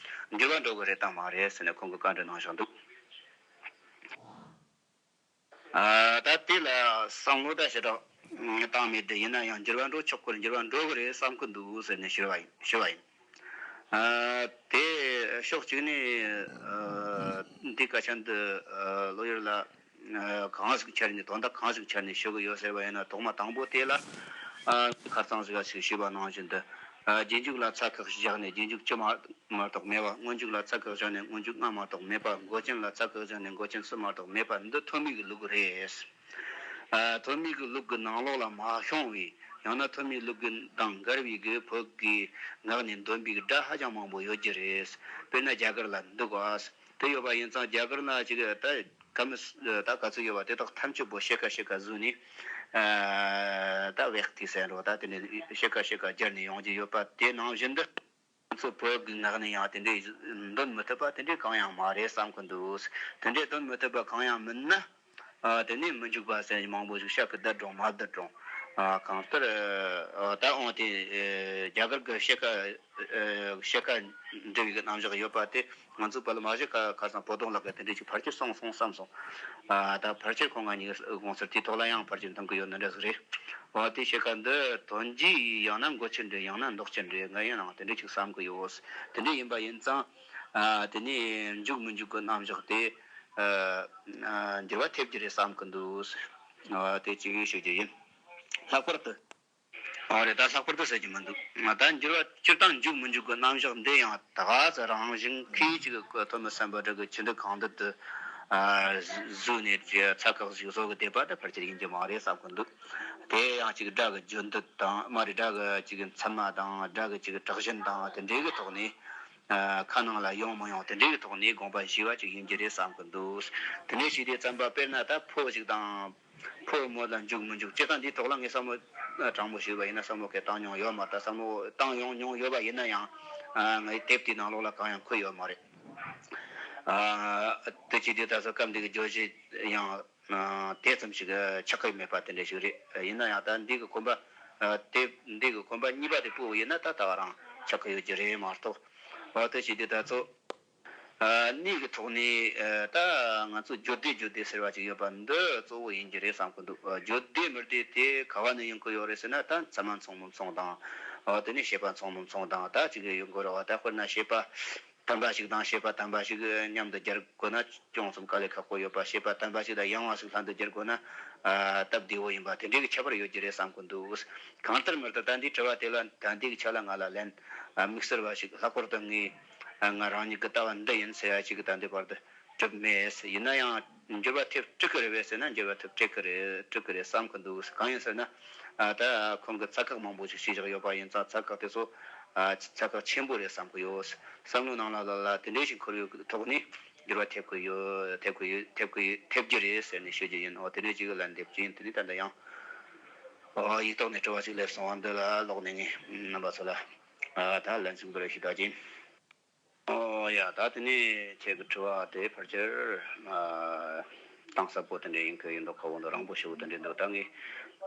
འགྱུར་བ་འགྲོ་གི་རེད་དམ་མ་རེད་ཟེར་ནས་ཁོང་གིས་བཀའ་འདྲི་གནང་བཞག་འདུག་ཨ་ད་དེ་ལ་བསམ་བློ་ད་ཞེ་དྲག་བཏང་མེད་དེ། ཡིན་ན་ཡང་འགྱུར་བ་འགྲོ་ཆོག་གི་རེད། འགྱུར་བ་འགྲོ་གི་རེད་བསམ་གི་འདུག་ཟེར་ནས་ཞུས་པ་ཡིན། ཞུས་པ་ཡིན། ཨ་དེ་ཕྱོགས་གཅིག་ནས་ཨ་འདི་སྐད་ཆ་འདི་ཨ་ལོ་ཡར་ལ་ཨ་གང་ཞིག་འཆར་ནས། དོན་དག་གང་ཞིག་འཆར་ནས་ཞུ་གི་ཡོད་ཟེར་བ་ཡིན་ན། ཐོག་མ་དང་པོ་དེ་ལ་ཨ་ཁ་རྩང་ཞིག་ཞིག་ཞུས་པ་ནང་བཞིན་དུ། ཨ་རྗེས་འཇུག་ལ་ཚ་ཁག་བཞག་ནས་རྗེས་འཇུག་བཅུ་མ་མ་གཏོགས་མེད་པ། སྔོན་འཇུག་ལ་ཚ་ཁག་བཞག་ནས་སྔོན་འཇུག་ལྔ་མ་གཏོགས་མེད་པ། མགོ་ཅན་ལ་ཚ་ཁག་བཞག་ནས་མགོ་ཅན་གསུམ་མ་གཏོགས་མེད་པ། འདི་ཐོན་མིའི་གི་ལུགས་རེད། ཨ་ཐོན་མིའི་གི་ལུགས་ཀྱི་ནང་ལོགས་ལ་མ་ཤོང་བའི། ཡང་ན་ཐོན་མིའི་ལུགས་ཀྱི་དང་འགལ་བའི་གི་བོད་ཀྱི་ངག་ནས་འདོན་པའི་གི་སྒྲ་ཧ་ཅང་མང་པོ་ཡོད་ཀྱི་རེད། དཔེར་ན་རྒྱ་གར་ལ་འདུག་ག་དེ་ཡོད་པ་ཡིན་ཙང་། རྒྱ་གར་ན་ཅིག་ད་ག་མི་ད་ག་ཚོད་ཡོད་པ་དེ་དག་ཐམས་ཅད་པོ་ཕྱེད་ཀ་ཕྱེད་ཀ་བཟོས་ནས། ཨ་ད་བེག་ཏི་ཟེར་རོ། ད་དེ་ནས་ཕྱེད་ཀ་ཕྱེད་ཀ་སྦྱར་ནས་ཡོང་གི་ཡོད་པ་དེ་ནང་བཞིན་དུ། ང་ཚོ་བོད་ཀྱི་ངག་ནས་ཡང་དེ་འདྲའི་འདོན་མི་ཐུབ་པ་དེ་འདྲའི་གང་ཡང་མ་རེད་བསམ་གི་འདུག་དེ་འདྲའི་འདོན་མི་ཐུབ་པ་གང་ཡང་མིན་ན། ཨ་དེ་ནས་མི་འཇུག་པ་ཟེར་མང་པོ་ཞིག་བཤད་གི་བསྡད་འགྲོ་མ་བསྡད་འགྲོ། ཨ་གང་ལྟར་ཨ་ད་འོང་དེ་ཨེ་རྒྱ་གར་གྱི་ཕྱེད་ཀ་ཨེ་ཕྱེད་ཀ་འབྲི་བའི་གི་རྣམ་གཞག་ཡོད་པ་དེ། ང་ཚོ་བོད་ལ་མ་གཞི་ཁ་ཁ་སང་བོད་དོན་ལ་གི་དེ་འདྲའི་ཅིག་ཕལ་ཆེར་གསུངས་སོང་བསམ་སོང་། ཨ་ད་ཕལ་ཆེར་ཁོང་ང་གཉིས་དགོངས་ཚུལ་དེའི་ཐོག་ལ་ཡང་ཕལ་ཆེར་འདང་གི་ཡོད་ནི་འདྲ་ཟིག་རེད། འོ་དེ་ཕྱེད་ཀ་འདི་དོན་གྱིས་ཡང་ན་མགོ་ཆེན་འདྲ་ཡང་ན་མདོག་ཅན་འདྲ་ང་ཡིན་ནའང་དེ་འདྲ་ཅིག་བསམ་གི་ཡོད། དེ་འདྲ་ཡིན་པ་ཡིན་ཙང་། ཨ་དེ་ནས་འཇུག་མི་འཇུག་གི་རྣམ་གཞག་དེ་ཨ་ཨ་འགྱུར་བ་ཐེབས་ཀྱི་རེད་བསམ་གི་འདུག་ཨ་དེ་ཅིག་ཞུ་རྒྱུ་ཡིན། ལྷག་པར་དུ། ཨོ་རེད། ད་ལྷག་པར་དུ་ཟེར་རྒྱུ་མི་འདུག་ད་འགྱུར་བ་སྤྱིར་བཏང་འཇུག་མི་འཇུག་གི་རྣམ་གཞག་འདི་ཡང་ད་ག་ཚོད་རང་བཞིན་གྱིས་ཅིག་ཐོན་མི་སེམས་པ་འདྲ་གི་ཆུ་འདི་གང་འདི་དུ་ཨ་བཟོས་ནས་ཚ་ཁག་ཞིག་བཟོ་གི་བསྡད་པ་དེ་ཕལ་ཆེར་ཡིན་རྒྱུ་མ་རེད་བསམ་གི་འདུག་དེ་ཡང་ཅིག་སྒྲ་གི་རྒྱུན་འདི་དང་མ་རེད། སྒྲ་གི་ཅིག་མཚན་མ་དང་སྒྲ་གི་ཅིག་གྲགས་ཞེན་དང་དེ་འདྲའི་གི་ཐོག་ནས། ཨ་ཁ་ནང་ལ་ཡོང་མི་ཡོང་དེ་འདྲའི་གི་ཐོག་ནས་དགོངས་པ་བཞེས་པ་ཅིག་ཡིན་རྒྱུ་རེད་བསམ་གི་འདུག་དེ་ནས་བྱས་ཏེ་བརྩམས་པ་དཔེར་ན་ད་ཕོ་ཞིག་དང་ ཕོ་མོ་ལ་འཇུག་མི་འཇུག་ཅི་ལྟ་འདིའི་ཐོག་ལ་ངས་བསམ་བློ་དྲང་པོ་ཞུས་པ་ཡིན་ན། བསམ་བློ་གས་བཏང་མྱོང་ཡོད་མ་རེད། བསམ་བློ་བཏང་ཡོང་མྱོང་ཡོད་པ་ཡིན་ན་ཡང་། ཨ། ངའི་དེབ་དེའི་ནང་ལོགས་ལ་གང་ཡང་འཁོད་ཡོད་མ་རེད། ཨ། དེ་བྱས་དུས་ད་གཟོད་སྐབས་འདི་གི་བརྗོད་གཞི་ཡང་། ཨ། དེ་ཙམ་ཞིག་ཆགས་ཀྱི་མེད་པ་དེ་འདྲ་ཞིག་རེད། ཡིན་ན་ཡང་ད་འདི་གི་གོམ་པ། ཨ། དེབ་འདི་གི་གོམ་པ་གཉིས་པ་དེ་སྤོ་བ་ཡིན་ན་ད་ད་ག་རང་ཆགས་ཀྱི་ཡོད་ཀྱི་རེད་མ་གཏོགས། འོ། དེ་བྱས་དུས་ད་གཟོད། ཨ། གནས་ཀྱི་ཐོག་ནས། ཨ། ད་ང་ཚོ་བརྗོད་བདེ་བརྗོད་བདེ་ཟེར་བ་ཅིག་ཡོད་པ་འདི་གཙོ་བོ་ཡིན་གྱི་རེད་བསམ་གྱི་འདུག། ཨ། བརྗོད་བདེ་མི་བདེ་དེ་ག་བ་ནས་ཡོང་གི་ཡོད་རེད་ཟེར་ན། ད་ཚད་མ་མཚུངས་མི་མཚུངས་དང་། ཨ། དེ་ནས་བྱེད་པ་མཚུངས་མི་མཚུངས་དང་ད་ཅིག་ཡོང་གི་རེད་བ། ད་དཔེར་ན་བྱེད་པ་དམ་པ་ཞིག་དང་བྱེད་པ་དམ་པ་ཞིག་མཉམ་དུ་སྦྱར་དགོས་ན་ཅུང་ཙམ་དཀའ་ལས་ཁག་པོ་ཡོད་པ། བྱེད་པ་དམ་པ་ཞིག་དང་ཡང་བ་ཞིག་ལྷན་དུ་སྦྱར་དགོས་ན། ཨ། སྟབས་བདེ་བོ་ཡིན་པ་དེ་འདྲའི་གི་ཁྱད་པར་ཡོད་ཀྱི་རེད་བསམ་གྱི་འདུག། གང་ལྟར་མི་ལྟར་ད་འདིའི་དྲི་བ་དེ་ལ་ད་འདི་གི་ཆ་ལ་ང་ལ་ལན། ཨ། དམིགས་བསལ་བ་ཞིག། ལྷག་པར་དུ་ངས། ཨ། ང་རང་ཉིད་ཀྱི་ལྟ་བ་འདི་ཡིན་ཟེར་ཡ་ཞིག་ད་འདི་བར་དུ་གྲུབ་མེད། ཡིན་ན་ཡང་འགྱུར་བ་ཐེབས་སྲིད་ཀྱི་རེད་པས་ཟེར་ན། འགྱུར་བ་ཐེབས་སྲིད་ཀྱི་རེད། སྲིད་ཀྱི་རེད་བསམ་གྱི་འདུག། གང་ཡིན་ཟེར་ན། ཨ། ད་ཁོང་གིས་ཚད་བཀག་མང་པོ་ཞིག་བྱས་བཞག་ཡོད་པ་ཡིན་ཙང་། ཚད་བཀག་དེ་ཚོ། ཨ། ཚད་བཀག་ཆེན་པོ་རེད་བསམ་གྱི་ཡོད། བསམ་བློ་ནང་ལ་ལ་ལ་དེ་འདྲའི་ཞིག་འཁོར་ཡོད་ཐོག་ནས་འགྱུར་བ་ཐེབས་ཀྱི་ཡོད། ཐེབས་ཀྱི་ཡོད། ཐེབས་ཀྱི་ཡོད། ཐེབས་ཀྱི་རེད་ཟེར་ནས་ཤོད་རྒྱུ་ཡིན། འོ། དེ་འདྲའི་ཅིག་ལན་འདེབས་ཀྱི་ཡིན། དེ་ནས་ད་ལྟ་ཡང་། ཨོ། ཡིག་ཐོག་ནས་དྲི་བ་ཅིག་སླེབས་སོང་བ། འདི་ལ་ཀློག་ནས་ངས་རྣམ་པ་ཚོ་ལ། ཨ། ད་ལན་གསུང་གི་རེད་ཞུ་ད་ཅིང་། ཨོ་ཡ། ད་དེ་ནས་ཁྱེད་ཀྱི་དྲི་བ་དེ་ཕལ་ཆེར། ཨ། གཏིང་ཟབ་པོ་དེ་འདྲ་ཡིན་གི་ཡིན་མདོག་ཁ་པོ་འདུག། རིང་པོ་ཞེ་པོ་དེ་འདྲ་འདུག། ད་ངས།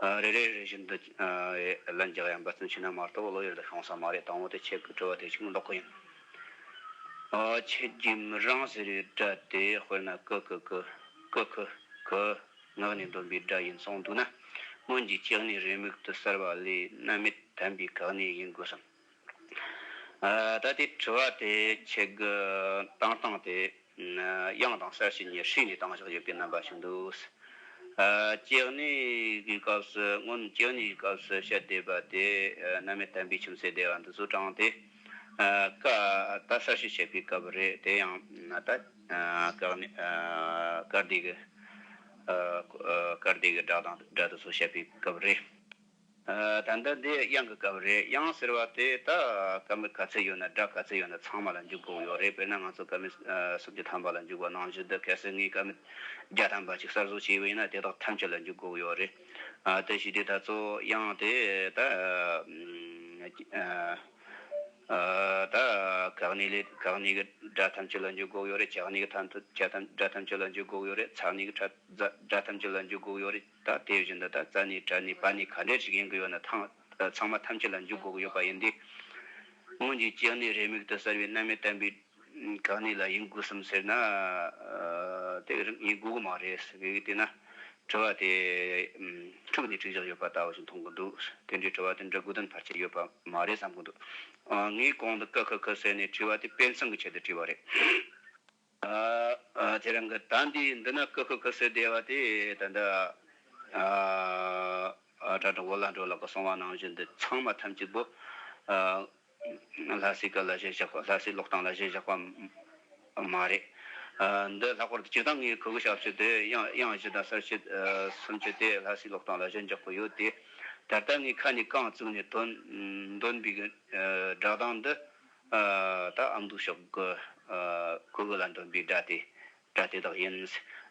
ཨ། རེ་རེ་རེ་བཞིན་དུ། ཨ། ལན་རྒྱག་ཡ་འབད་བརྩོན་བྱས་ན་མ་གཏོགས་བློ་ཡུལ་དུ་ཤོང་ས་མ་རེད། དང་པོ་དེ་ཁྱེད་ཀྱི་དྲི་བ་དེ་ཅིག་ཀློག་གི་ཡིན། ཨ། ཁྱེད་ཀྱིས་མི་རང་ཟེར་བའི་སྒྲ་དེ། དཔེར་ན་ཀུ་ཀུ་ཀུ། ཀུ་ཁུ་ཁུ། ངག་ནས་འདོན་པའི་སྒྲ་ཡིན་གསུངས་འདུག་ན། སྔོན་གྱི་ལྕགས་སྣེའི་རེའུ་མིག་ཏུ་གསལ་བ་ལས་རྣམ་དབྱེ་དམ་པའི་གེགས་གནས་ཡིན་དགོས་སམ། ཨ། ད་དེ་དྲི་བ་དེ་ཁྱེད་ཀྱི་བཏང་སྟངས་དེ། ཨ། དབྱངས་དང་གསལ་བྱེད་གཉིས་བསྲེས་ནས་བཏང་བཞག་ཡོད་པའི་རྣམ་པ་ཞིག་འདུག། ཨ། ལྕགས་སྣེ་གི་སྐབས་སུ། སྔོན་ལྕགས་སྣེ་གི་སྐབས་སུ་བཤད་བསྡད་པ་དེ། ཨ། རྣམ་དབྱེ་དམ་པའི་ཁྱིམ་མཚེས་སྡེ་པ་འདི་ཚོ་དྲངས་ཏེ། ཨ། ཀ་ད་གསལ་བྱེད་བཤད་པའི་སྐབས་རེད། དེ་ཡང་ད། ཨ། བཀག་ནས། ཨ། བཀར་བསྡད་ཀྱི། ཨ། བཀར་བསྡད་ཀྱི་སྒྲ་དང་སྒྲ་དེ་ཚོ་བཤད་པའི་སྐབས་རེད། ཨ། ད་ལྟ་འདི་དབྱངས་ཀྱི་སྐབས་རེད། དབྱངས་ཟེར་བ་དེ་ད་སྐར་མ་ག་ཚོད་ཡོད་ན། སྒྲ་ག་ཚོད་ཡོད་ན་ཚང་མ་ལ་འཇུག་དགོས་ཡོད་རེད། དཔེར་ན་ང་ཚོ་སྐར་མ། ཨ། སུམ་ཅུ་ཐམ་པ་ལ་འཇུག་པ་ནང་བཞིན་དུ། གལ་སྲིད་ངས་སྐར་མ་བརྒྱ་ཐམ་པ་ཅིག་གསར་བཟོ་བྱས་པ་ཡིན་ན། དེ་དག་ཐམས་ཅད་ལ་འཇུག་དགོས་ཡོད་རེད། ཨ། དེ་བྱས་དུས་ད་གཙོ་བོ་དབྱངས་དེ་ད། ཨ། ཨ། ད་གེགས་གནས་ལས། གེགས་གནས་ཀྱི་སྒྲ་ཐམས་ཅད་ལ་འཇུག་དགོས་ཡོད་རེད། ལྕགས་གནས་ཀྱི་ཐམས་ཅད། སྒྲ་ཐམས་ཅད་ལ་འཇུག་དགོས་ཡོད་རེད། ཚ་གནས་ཀྱི་སྒྲ། སྒྲ་ཐམས་ཅད་ལ་འཇུག་དགོས་ཡོད་རེད། ད་དེ་བཞིན་དུ་ད་ཙ་གནས། ཏྲ་གནས། པ་གནས་ག་འདྲ་ཞིག་ཡིན་གྱི་ཡོད་ན་ཐམས། ཚང་མ་ཐམས་ཅད་ལ་འཇུག་དགོས་ཀྱི་ཡོད་པ་ཡིན་དུས། སྔོན་གྱི་ལྕགས་སྣེའི་རེའུ་མིག་ཏུ་གསལ་བའི་རྣམ་དབྱེ་དམ་པའི་གེགས་གནས་ལ་ཡིན་དགོས་སམ་ཟེར་ན། ཨ། དེ་ཡིན་དགོས་ཀྱི་མ་རེད་ཟེར་གི། དེས་ན་དྲི་བ་དེ་འཁྲུགས་ནས་དྲིས་བཞག་ཡོད་པ་ལྟ་བུ་ཞིག་མཐོང་གི་འདུག། དེ་འདྲའི་དྲི་བ་དེ་འདྲི་དགོས་དོན་ཕལ་ཆེར་ཡོད་པ་མ་རེད་བསམ་གི་འདུག། ཨ། ངས་གོང་དུ་ཀུ་ཁུ་ཁུ་ཟེར་ནས་དྲིས་པ་དེ་དཔེ་མཚོན་གྱི་ཆེད་དུ་དྲིས་པ་རེད། ཨ། ཨ། དེ་རིང་གི་ད་འདི་འདི་ན་ཀུ་ཁུ་ཁུ་ཟེར་བསྡད་པ་དེ་ད་ལྟ། ཨ། ཨ། དྲ་གྲོགས་བོ་ལ་འགྲོ་ལགས་ཀྱིས་གསུངས་པ་ནང་བཞིན་དུ་ཚང་མ་ཐམས་ཅད་པོ། ཨ། ལྷ་སའི་སྐད་ལ་གཞི་བཞག་པ། ལྷ་སའི་ཀློག་སྟངས་ལ་གཞི་བཞག་པ་མ་རེད། ཨ། འདི་ལྷག་པར་དུ་སྤྱིར་བཏང་ངས་ཁུ་གུ་ཞབས་ཕྱི་དེ་དབྱངས། དབྱངས་བཞི་དང་གསལ་བྱེད། ཨ། སུམ་ཅུ་དེ་ལྷ་སའི་ཀློག་སྟངས་ལ་གཞི་འཇོག་གི་ཡོད་དེ། ད་ལྟ་ངས་ཁ་ནས་རྐང་བཙུགས་ནས་འདོན། འདོན་པའི་གི། ཨ། སྒྲ་གདངས་འདི། ཨ། ད་ཨ་མདོའི་ཕྱོགས་ཀྱི། ཨ། ཁུ་གུ་ལ་འདོན་པའི་སྒྲ་དེ། སྒྲ་དེ་དག་ཡིན།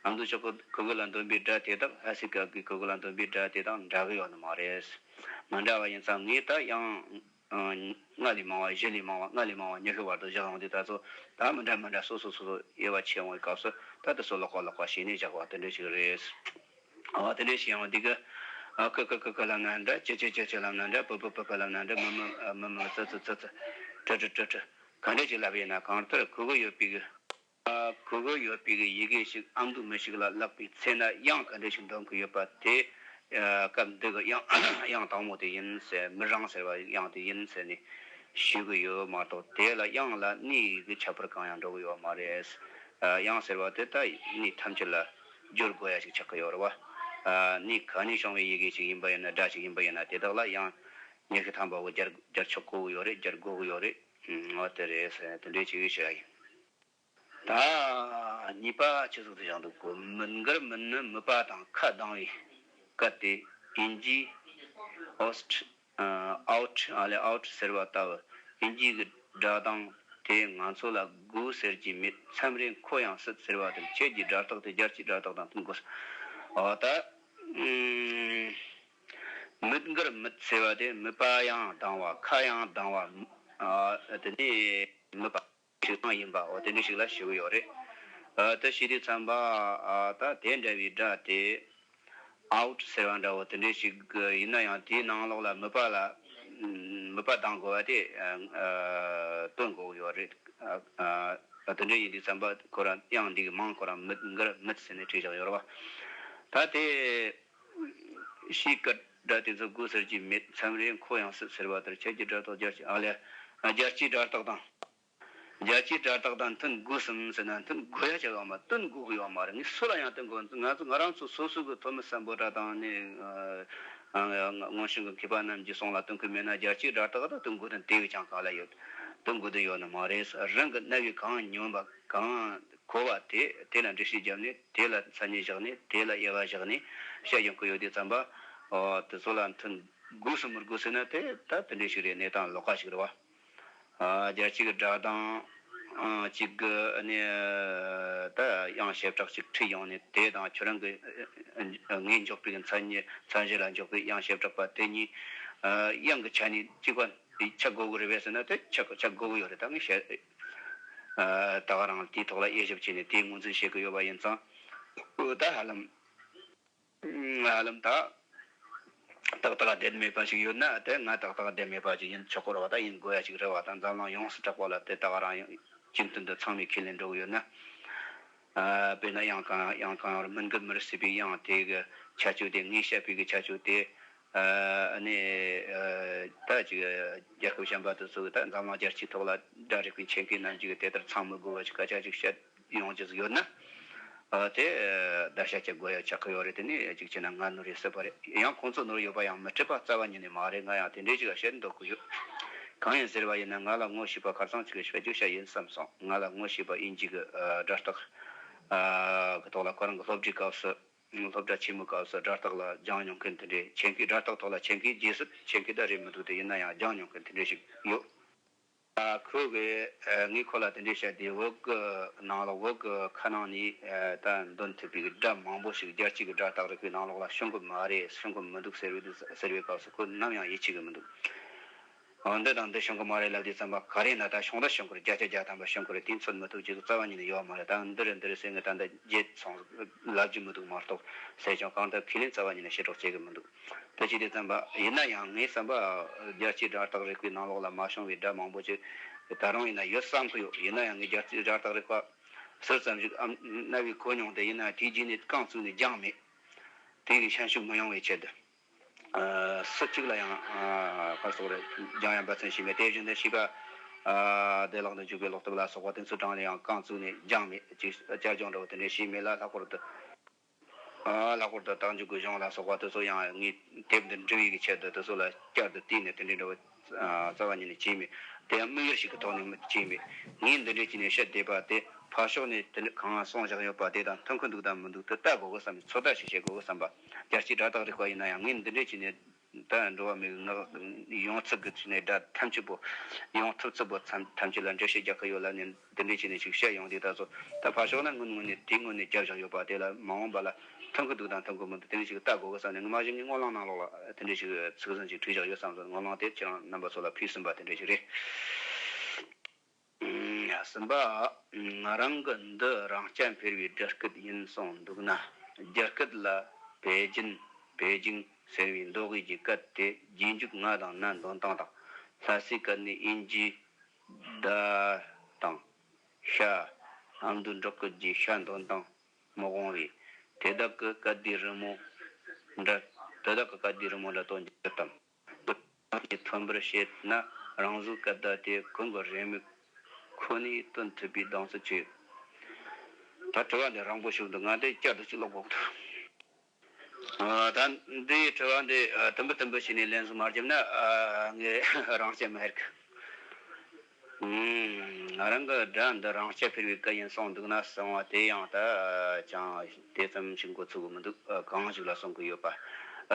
ཨ་མདོའི་ཕྱོགས་ཀྱི་ཁུ་གུ་ལ་འདོན་པའི་སྒྲ་དེ་དག་ལྷ་སའི་སྐད་ཀྱི་ཁུ་གུ་ལ་འདོན་པའི་སྒྲ་དེ་དང་འདྲ་གི་ཡོད་ནི་མ་རེད། མི་འདྲ་བ་ཡིན་ཙང་ངས་ད་དབྱངས། ཨ། ལྔ་ལས་མང་བ། བཞི་ལས་མང་བ། ལྔ་ལས་མང་བ་ཉི་ཤུ་བར་དུ་བཞག་ཡོང་དུས། ད་ཚོ་ད་མི་འདྲ་མི་འདྲ་སོ་སོ་སོ་སོ་དབྱེ་བ་ཕྱེ་ཡོང་བའི་སྐབས་སུ། ད་དེ་ཚོ་ལོགས་ཀ་ལོགས་ཀ་བྱས་ནས་བཞག་པ་དེ་འདྲ་ཞིག་རེད། ཨ། དེ་འདྲ་ཞིག་ཡོང་དུས་ཀི། ཨ། ཀུ་ཀུ་ཀུ་ཀུ་ལབ་ན་འདྲ། ཀྱི་ཀྱི་ཀྱི་ཀྱི་ལབ་ན་འདྲ། པུ་པུ་པུ་པུ་ལབ་ན་འདྲ། མུ་མུ། ཨ། མུ་མུ། ཙི་ཙི་ཙི་ཙི། ཀྲི་ཀྲི་ཀྲི་ཀྲི། ག་འདྲ་ཞིག་ལབ་ཡིན་ན། གང་ལྟར་ཁུ་གུ་ཡོད་པའི་གི། ཨ། ཁུ་གུ་ཡོད་པའི་གི་ཡི་གེ་ཞིག་ཨ་མདོའི་མི་ཞིག་ལ་བཀླགས་པའི་ཚེ་ན་དབྱངས་ག་འདྲ་ཞིག་འདོན་གི་ཡོད་པ་དེ། ཨ། སྐབས་འདི་གི་དབྱངས། དབྱངས་དང་པོ་དེ་ཡིན་ཟེར། མི་རང་ཟེར་བ་དབྱངས་དེ་ཡིན་ཟེར་ནས་ཞུ་གི་ཡོད་མ་གཏོགས། དེ་ལ་དབྱངས་ལ་གནས་ཀྱི་ཁྱད་པར་གང་ཡང་འགྲོ་གི་ཡོད་མ་རེད། ཨ། དབྱངས་ཟེར་བ་དེ་ད་གནས་ཐམས་ཅད་ལ་སྦྱོར་དགོས་ཡ་ཞིག་ཆགས་ཀྱི་ཡོད་རེད་བ། ཨ། གནས་ག་ནས་བྱུང་བའི་ཡི་གེ་ཞིག་ཡིན་པ་ཡིན་ན། སྒྲ་ཞིག་ཡིན་པ་ཡིན་ན། དེ་དག་ལ་དབྱངས་ཉི་ཤུ་ཐམ་པ་བོ་སྦྱར། སྦྱར་ཆོག་གི་ཡོད་རེད། སྦྱར་དགོས་ཀྱི་ཡོད་རེད། འོ། དེ་རེད་ཟེར་ནས་དེ་འདྲའི་ཅིག་བཤད་ཡ་ཡིན། ད་གཉིས་པ་ཆི་ཟིག་ཏུ་བཞག་འདུག་གོ། མིད་འགར་མིད་ནི་མིད་པ་དང་ཁ་གདངས་པའི་སྐད་དེ། དབྱིན་ཇིའི་ཨོ་སི་ཊི། ཨ། ཨའུ་ཊི། ཨ་ལེ། ཨའུ་ཊི་ཟེར་བ་ལྟ་བུ། དབྱིན་ཇིའི་གི་སྒྲ་གདངས་དེ་ང་ཚོ་ལ་དགོས་ཟེར་གྱི་མེད། མཚམས་རེ་འཁོར་ཡང་སྲིད་ཟེར་བ་དེ། ཁྱེད་ཀྱི་སྒྲ་རྟགས་དེ་རྒྱལ་སྤྱིའི་སྒྲ་རྟགས་དང་མཐུན་དགོས། འོ། ད། ཨུམ། མིད་འགུལ་མིད་ཟེར་བ་དེ་མིད་པ་ཡང་ལྡང་བ། ཁ་ཡང་ལྡང་བ། ཨ། དེ་ནས་མིད་པ་ཞིག་ཡིན་པ། འོ་དེ་འདྲ་ཞིག་ལ་ཞུ་གི་ཡོད་རེད། ཨ། དེ་བྱས་དུས་ཙམ་པ། ཨ། ད་དེ་འདྲ་བའི་སྒྲ་དེ་ཨའུ་ཊི་ཟེར་བ་འདྲ་བོ་དེ་འདྲ་ཞིག་ཡིན་ན་ཡང་། དེའི་ནང་ལོགས་ལ་མིད་པ་ལ། མིད་པ་ལྡང་དགོས་པ་དེ། ཨ། སྟོན་དགོས་ཀྱི་ཡོད་རེད། ཨ། ཨ། དེ་འདྲ་ཡིན་དུས་ཙམ་པ་ཁོ་རང་དབྱངས་འདི་གི་མིང་ཁོ་རང་མིད་འགུལ་མིད་ཟེར་ནས་བྲིས་བཞག་ཡོད་རེད་པ། ད་དེ། ཕྱིས་ཀྱི་སྒྲ་དེ་ཚོ་དགོས་ཟེར་གྱི་མེད། མཚམས་རེ་འཁོར་ཡང་སྲིད་ཟེར་བ་ལྟར། ཁྱེད་ཀྱི་སྒྲ་རྟགས་སྦྱར་གྱི། ཨ་ལས། སྦྱར་གྱི་སྒྲ་རྟགས་དང་། སྦྱར་གྱི་སྒྲ་རྟགས་དང་མཐུན་དགོས་སམ་ཟེར་ན། མཐུན་དགོས་ཡ་ཅིག་ཡོད་མ། སྟོན་དགོས་ཀྱི་ཡོད་མ་རེད། ངས་སུ་ལ་ཡང་སྟོན་དགོས། ང་ཚོ་ང་རང་ཚོ་སོ་སོ་གི་ཐོན་མི་སམ་བྷོ་ཊ་དང་ནི། ཨ། སྔོན་བྱོན་གྱི་མཁས་པ་རྣམས་ཀྱིས་གསུངས་ལ་སྟོན་གྱི་མེད་ན། སྦྱར་གྱི་སྒྲ་རྟགས་དང་སྟོན་དགོས་དོན་དེ་བས་ཀྱང་གང་ལ་ཡོད། སྟོན་དགོས་དོན་ཡོད་ནི་མ་རེད། རང་གི་རྣ་བས་གང་ཉན་པ། གང་གོ་བ་དེ། དེ་ལ་འགྲེལ་བཤད་བརྒྱབ་ནས། དེ་ལ་མཚན་ཉིད་བཞག་ནས། དེ་ལ་དབྱེ་བ་བཞག་ནས་བཤད་ཡོང་གི་ཡོད་དུས་ཙམ་པ། ཨོ། དེ་ཚོ་ལ་མཐུན་དགོས་སམ་མི་དགོས་ཟེར་ན། དེ་ད་དེ་འདྲ་ཞིག་རེད། གནས་སྟངས་ལོགས་ཀ་ཞིག་རེད་པ། ཨ། སྦྱར་གྱི་སྒྲ་དང་། ཨ། གཅིག་གི་ནི། ད་དབྱངས་བྱེ་བྲག་ཅིག་ཁྲིད་ཡོང་ནས། དེ་དང་ཁྱོད་རང་གི། ཨ། ངོས་འཇོག་པའི་མཚན་ཉིད། མཚན་གཞི་ལ་འཇོག་པའི་དབྱངས་བྱེ་བྲག་པ་དེ་གཉིས། ཨ། དབྱངས་ཀྱི་ཆ་ནས་གཅིག་པ་དེ་ཆགས་དགོས་ཀྱི་རེད་པས་ཟེར་ན། དེ་ཆགས་ཆགས་དགོས་ཀྱི་ཡོད་རེད། ད་ངས་བཤད། ཨ། ད་ག་རང་དེའི་ཐོག་ལ་དབྱེ་ཞིབ་བྱས་ནས་དེ་ངོས་འཛིན་བྱེད་ཀྱི་ཡོད་པ་ཡིན་ཙང་། ཨོ། ད་ཧ་ལམ། ཧ་ལམ་ད་ཏག་ཏག་བསྡད་མེད་པ་ཞིག་ཡོད་ན། དེ་ང་ཏག་ཏག་བསྡད་མེད་པ་ཞིག་ཡིན་ཆོག་གི་རེད་པ། ད་ཡིན་དགོས་ཡ་ཞིག་རེད་པ། ད་འཛམ་གླིང་ཡོངས་སུ་གྲགས་པ་ལ་དེ་ད་ག་རང་ཡང་སྤྱི་མཐུན་དུ་ཚང་མས་ཁས་ལེན་འགྲོ་གི་ཡོད་ན། ཨ། དཔེར་ན་དབྱངས་གང་དབྱངས་གང་རུང་མི་འགུལ་མི་རུ་སྲིད་པའི་དབྱངས་དེ་གི་ཁྱད་ཆོས་དེ། ངས་བཤད་པའི་གི་ཁྱད་ཆོས་དེ། ཨ་ནི། ཨ། ད་ཅིག་རྒྱལ་ཁབ་གཞན་པ་དེ་ཚོ་གི། ད་འཛམ་གླིང་རྒྱལ་སྤྱིའི་ཐོག་ལ་སྒྲ་རིག་པའི་མཁྱེན་མཁན་རྣམས་ཀྱིས་དེ་ལྟར་ཚང་མི་དགོས་པ་ཞིག་སྐད་ཆ་ཅིག་བཤད་ཡོང་རྒྱུ་ཟིག་ཡོད་ན། ཨ། དེ་བརྡར་ཤ་བཅད་དགོས་ཡ་ཆགས་ཀྱི་ཡོད་རེད། དེ་ནི་གཅིག་བྱས་ན་ང་ནོར་ཡོད་སྲིད་པ་རེད། ཡང་ཁོང་ཚོ་ནོར་ཡོད་པ་ཡང་མི་སྲིད་པ་རྩ་བ་ཉིད་ནས་མ་རེད། ང་ཡང་དེ་འདྲའི་ཅིག་ལ་བཤད་འདོད་ཀྱི་ཡོད། གང་ཡིན་ཟེར་བ་ཡིན་ན། ང་ལ་ངོ་ཤེས་པ་ཁ་སང་ཅིག་གིས་བཤད་རྒྱུ་བཤད་ཡིན་བསམ་སོང་། ང་ལ་ངོ་ཤེས་པ་དབྱིན་ཇི་གི། ཨ། སྒྲ་རྟགས། ཨ། གི་ཐོག་ལ་ཁོ་རང་གི་སློབ་གྲྭའི་སྐབས་སུ། སློབ་གྲྭ་ཆེན་མོའི་སྐབས་སུ་སྒྲ་རྟགས་ལ་སྦྱངས་མྱོང་མཁན་དེ་འདྲའི། མཁྱེན་མཁན། སྒྲ་རྟགས་ཐོག་ལ་མཁྱེན་མཁན། རྗེས་སུ་མཁྱེན་མཁན་ད་རེད་མི་འདུག། དེ་ཡིན་ན་ཡང་སྦྱངས་མྱོང་མཁན་དེ་འདྲ་ཞིག་ཡོད། ཨ། ཁོས་གི། ཨ། ངས་ཁོ་ལ་དེ་འདྲ་བཤད་དེ། བོད་གི་ནང་ལོགས། བོད་གི་ཁ་ནང་ནས། ཨ། ད་འདོན་ཐུབ་པའི་སྒྲ་མང་པོ་ཞིག་སྦྱར་གྱི་གི་སྒྲ་རྟགས་རིག་པའི་ནང་ལོགས་ལ་བྱུང་གི་མ་རེད། བྱུང་གི་མི་འདུག་ཟེར་བའི། ཟེར་བའི་སྐབས་སུ་ཁོས་ནམ་ཡང་ཡིད་ཆེས་གི་མི་འདུག། འོ། འདི་དང་འདི་བྱུང་གི་མ་རེད་ལབ་དུས་ཙམ་པ། ག་རེ་ན་ད་བྱུང་ད་བྱུང་གི་རེད། བརྒྱ་ཆ་བརྒྱ་ཐམ་པ་བྱུང་གི་རེད། དེ་འཚོལ་མི་ཐུབ་རྒྱུ་ཟིག་རྩ་བ་ཉིད་ནས་ཡོད་མ་རེད། ད་འདི་རེད་འདི་རེད་ཟེར། ངས་ད་འདི་བརྗེད་སོང་ལབ་རྒྱུ་མི་འདུག་མ་གཏོགས། ཟེར་ཀྱང་གང་ལྟར་ཁས་ལེན་རྩ་བ་ཉིད་ནས་བྱེད་རོགས་བྱེད་གི་མི་འདུག། དེ་བྱེད་དུས་ཙམ་པ་ཡིན་ན་ཡང་ངའི་བསམ་པ། རྒྱལ་སྤྱིའི་སྒྲ་རྟགས་རིག་པའི་ནང་ལོགས་ལ་མ་བྱུང་བའི་སྒྲ་མང་པོ་ཅིག་ད་རུང་ཡིན་ན་ཡོད་བསམ་གི་ཡོད། ཡིན་ན་ཡང་ངས་རྒྱལ་སྤྱིའི་སྒྲ་རྟགས་རིག་པ་ཟུར་ཙམ་ཞིག་ཨ། རྣ་བས་གོ་མྱོང་སྟེ། ཡིན་ན་དེའི་རྗེས་ནས་རྐང་བཙུགས་ནས་སྦྱངས་མེད། དེ་གི་ཤན་ཤུགས་མི་ཡོང་བའི་ཆེད་དུ། ཨ། སུ་གཅིག་ལ་ཡང་། ཨ། ག་རེ་ཟེར་དགོས་རེད། སྦྱང་ཡ་འབད་བརྩོན་བྱས་མེད། དེ་བཞིན་དུ་བྱིས་པ། ཨ། བདེ་བླག་ཏུ་འཇུག་པའི་ལོག་ཐབས་ལ་སོགས་པ་དེ་ཚོའི་གྲས་ལ་ཡང་རྐང་བཙུགས་ནས་སྦྱངས་མེད། ཅིག་བསྐྱར་སྦྱོང་འདྲ་བོ་དེ་འདྲ་བྱས་མེད་ལ། ལྷག་པར་དུ། ཨ། ལྷག་པར་དུ་རྟགས་འཇུག་གི་གཞུང་ལ་སོགས་པ་དེ་ཚོ་ཡང་ངས་དེབ་འདི་འབྲི་བའི་གི་ཆེད་དུ་དེ་ཚོ་ལ་བསྐྱར་དུ་བལྟས་ནས་དེ་འདྲའི་འདྲ་བོ། ཨ། རྩ་བ་ཉིད་ནས་བྱས་མེད། དེ་ཡང་དམིགས་ཡུལ་ཞིག་གི་ཐོག་ནས་མི་བྱས་མེད། ངས་འདི་འདྲའི་བྱས་ནས་བཤད་བསྡད་པ་དེ་ཕར་ཕྱོགས་ནས་དེ་འདྲ་གང་གསུངས་བཞག་ཡོད་པ་དེ་དང་མཐུན་གི་འདུག་དང་མི་འདུག་དེ་ལྟ་དགོས་གི་བསམ། ཚོད་ལྟ་ཞིག་བྱེད་དགོས་གི་བསམ་པ། རྒྱལ་སྤྱིའི་སྒྲ་རྟགས་རིག་པ་ཡིན་ན་ཡང་ངས་འདི་འདྲའི་བྱས་ནས། ད་འགྲོ་བ་མིའི་ངག་ཡོངས་ཁྱབ་ཀྱི་བྱས་ནས་སྒྲ་ཐམས་ཅད་པོ། ཡོངས་ཐབས་ཚུལ་པོ་ཐམས་ཐམས་ཅད་ལ་འགྲེལ་བཤད་རྒྱག་གི་ཡོད་ལབ་ནས་འདི་འདྲའི་བྱས་ནས་ཞིག་བཤད་ཡོང་དུས། ད་ཚོ་ད་ཕར་ཕྱོགས་ན་སྔོན་ངོས་ནས་དེའི་ངོས་ནས་བརྒྱབ་བཞག་ཡོད་པ་དེ་ལ་མ་འོངས་པ་ལ་མཐུན་གི་འདུག་དང་མཐུན་གི་མི་འདུག་དེ་འདྲ་ཞིག་ལྟ་དགོས་གི་བསམ་ནས། ངས་མ་གཞི་ངས་སྨོན་ལམ་ནང་ལོགས་ལ་དེ་འདྲ་ཞིག་ཚིག་ཟིན་ཞིག་བྲིས་བཞག་ཡོད་བསམ་སོང་། སྨོན་ལམ་དེ་ཁྱེད་རང་རྣམ་པ་ཚོ་ལ་ཕུལ་ཟིན་པ་དེ་འདྲ་ཞིག་རེད། གསུམ་པ། ང་རང་གི་འདི་རང་རྐྱ་འཕེར་བའི་སྒྲ་སྐད་ཡིན་གསུངས་འདུག་ན། རྒྱ་སྐད་ལ་པེ་ཅིན། པེ་ཅིང་ཟེར་བའི་མདོ་དབུས་ཀྱི་སྐད་དེ་རྗེས་འཇུག་ང་དང་ན་འདོན་སྟངས་དང་། ལྷ་སའི་སྐད་ནི་ཨིན་ཇི། ད་དང་། ཤ། ཨ་མདོའི་འབྲོག་སྐད་ཀྱི་ཤ་འདོན་སྟངས་མི་འོང་བས། དེ་དག་གི་སྐད་དེའི་རི་མོ་འདྲ། དེ་དག་གི་སྐད་དེའི་རི་མོ་འདྲ་སྟོན་རྒྱུ་དང་། ཐོན་པར་བྱེད་ན། རང་བཟོའི་སྐད་བརྡ་དེ་གོང་གི་རེའུ་མིག་ཁོ་ནས་སྟོན་ཐུབ་པའི་གདེང་ཚོད་ཅིག། ད་དྲི་བ་འདི་རིང་པོ་ཞིག་འདུག། ང་འདི་བསྐྱར་དུ་ཅིག་ཀློག་དགོས་ཀྱི་འདུག། ཨ། ད་འདིའི་དྲི་བ་འདི། ཨ། དུམ་བུ་དུམ་བུ་བྱས་ནས་ལན་ཟིག་མ་བརྒྱབ་ན། ཨ། ངས་རང་རྐྱ་མ་ཤེས་གི། ཨུམ། ང་རང་གི་སྒྲ་འདི་རང་རྐྱ་འཕེར་བའི་སྐད་ཡིན་གསུངས་འདུག་ན་གསུངས་པ་དེ་ཡང་ད་ཅང་དེ་ཙམ་ཞིག་འགོ་ཚུགས་གི་མི་འདུག། ཨ། གང་ཞིག་ལ་གསུང་གི་ཡོད་པ།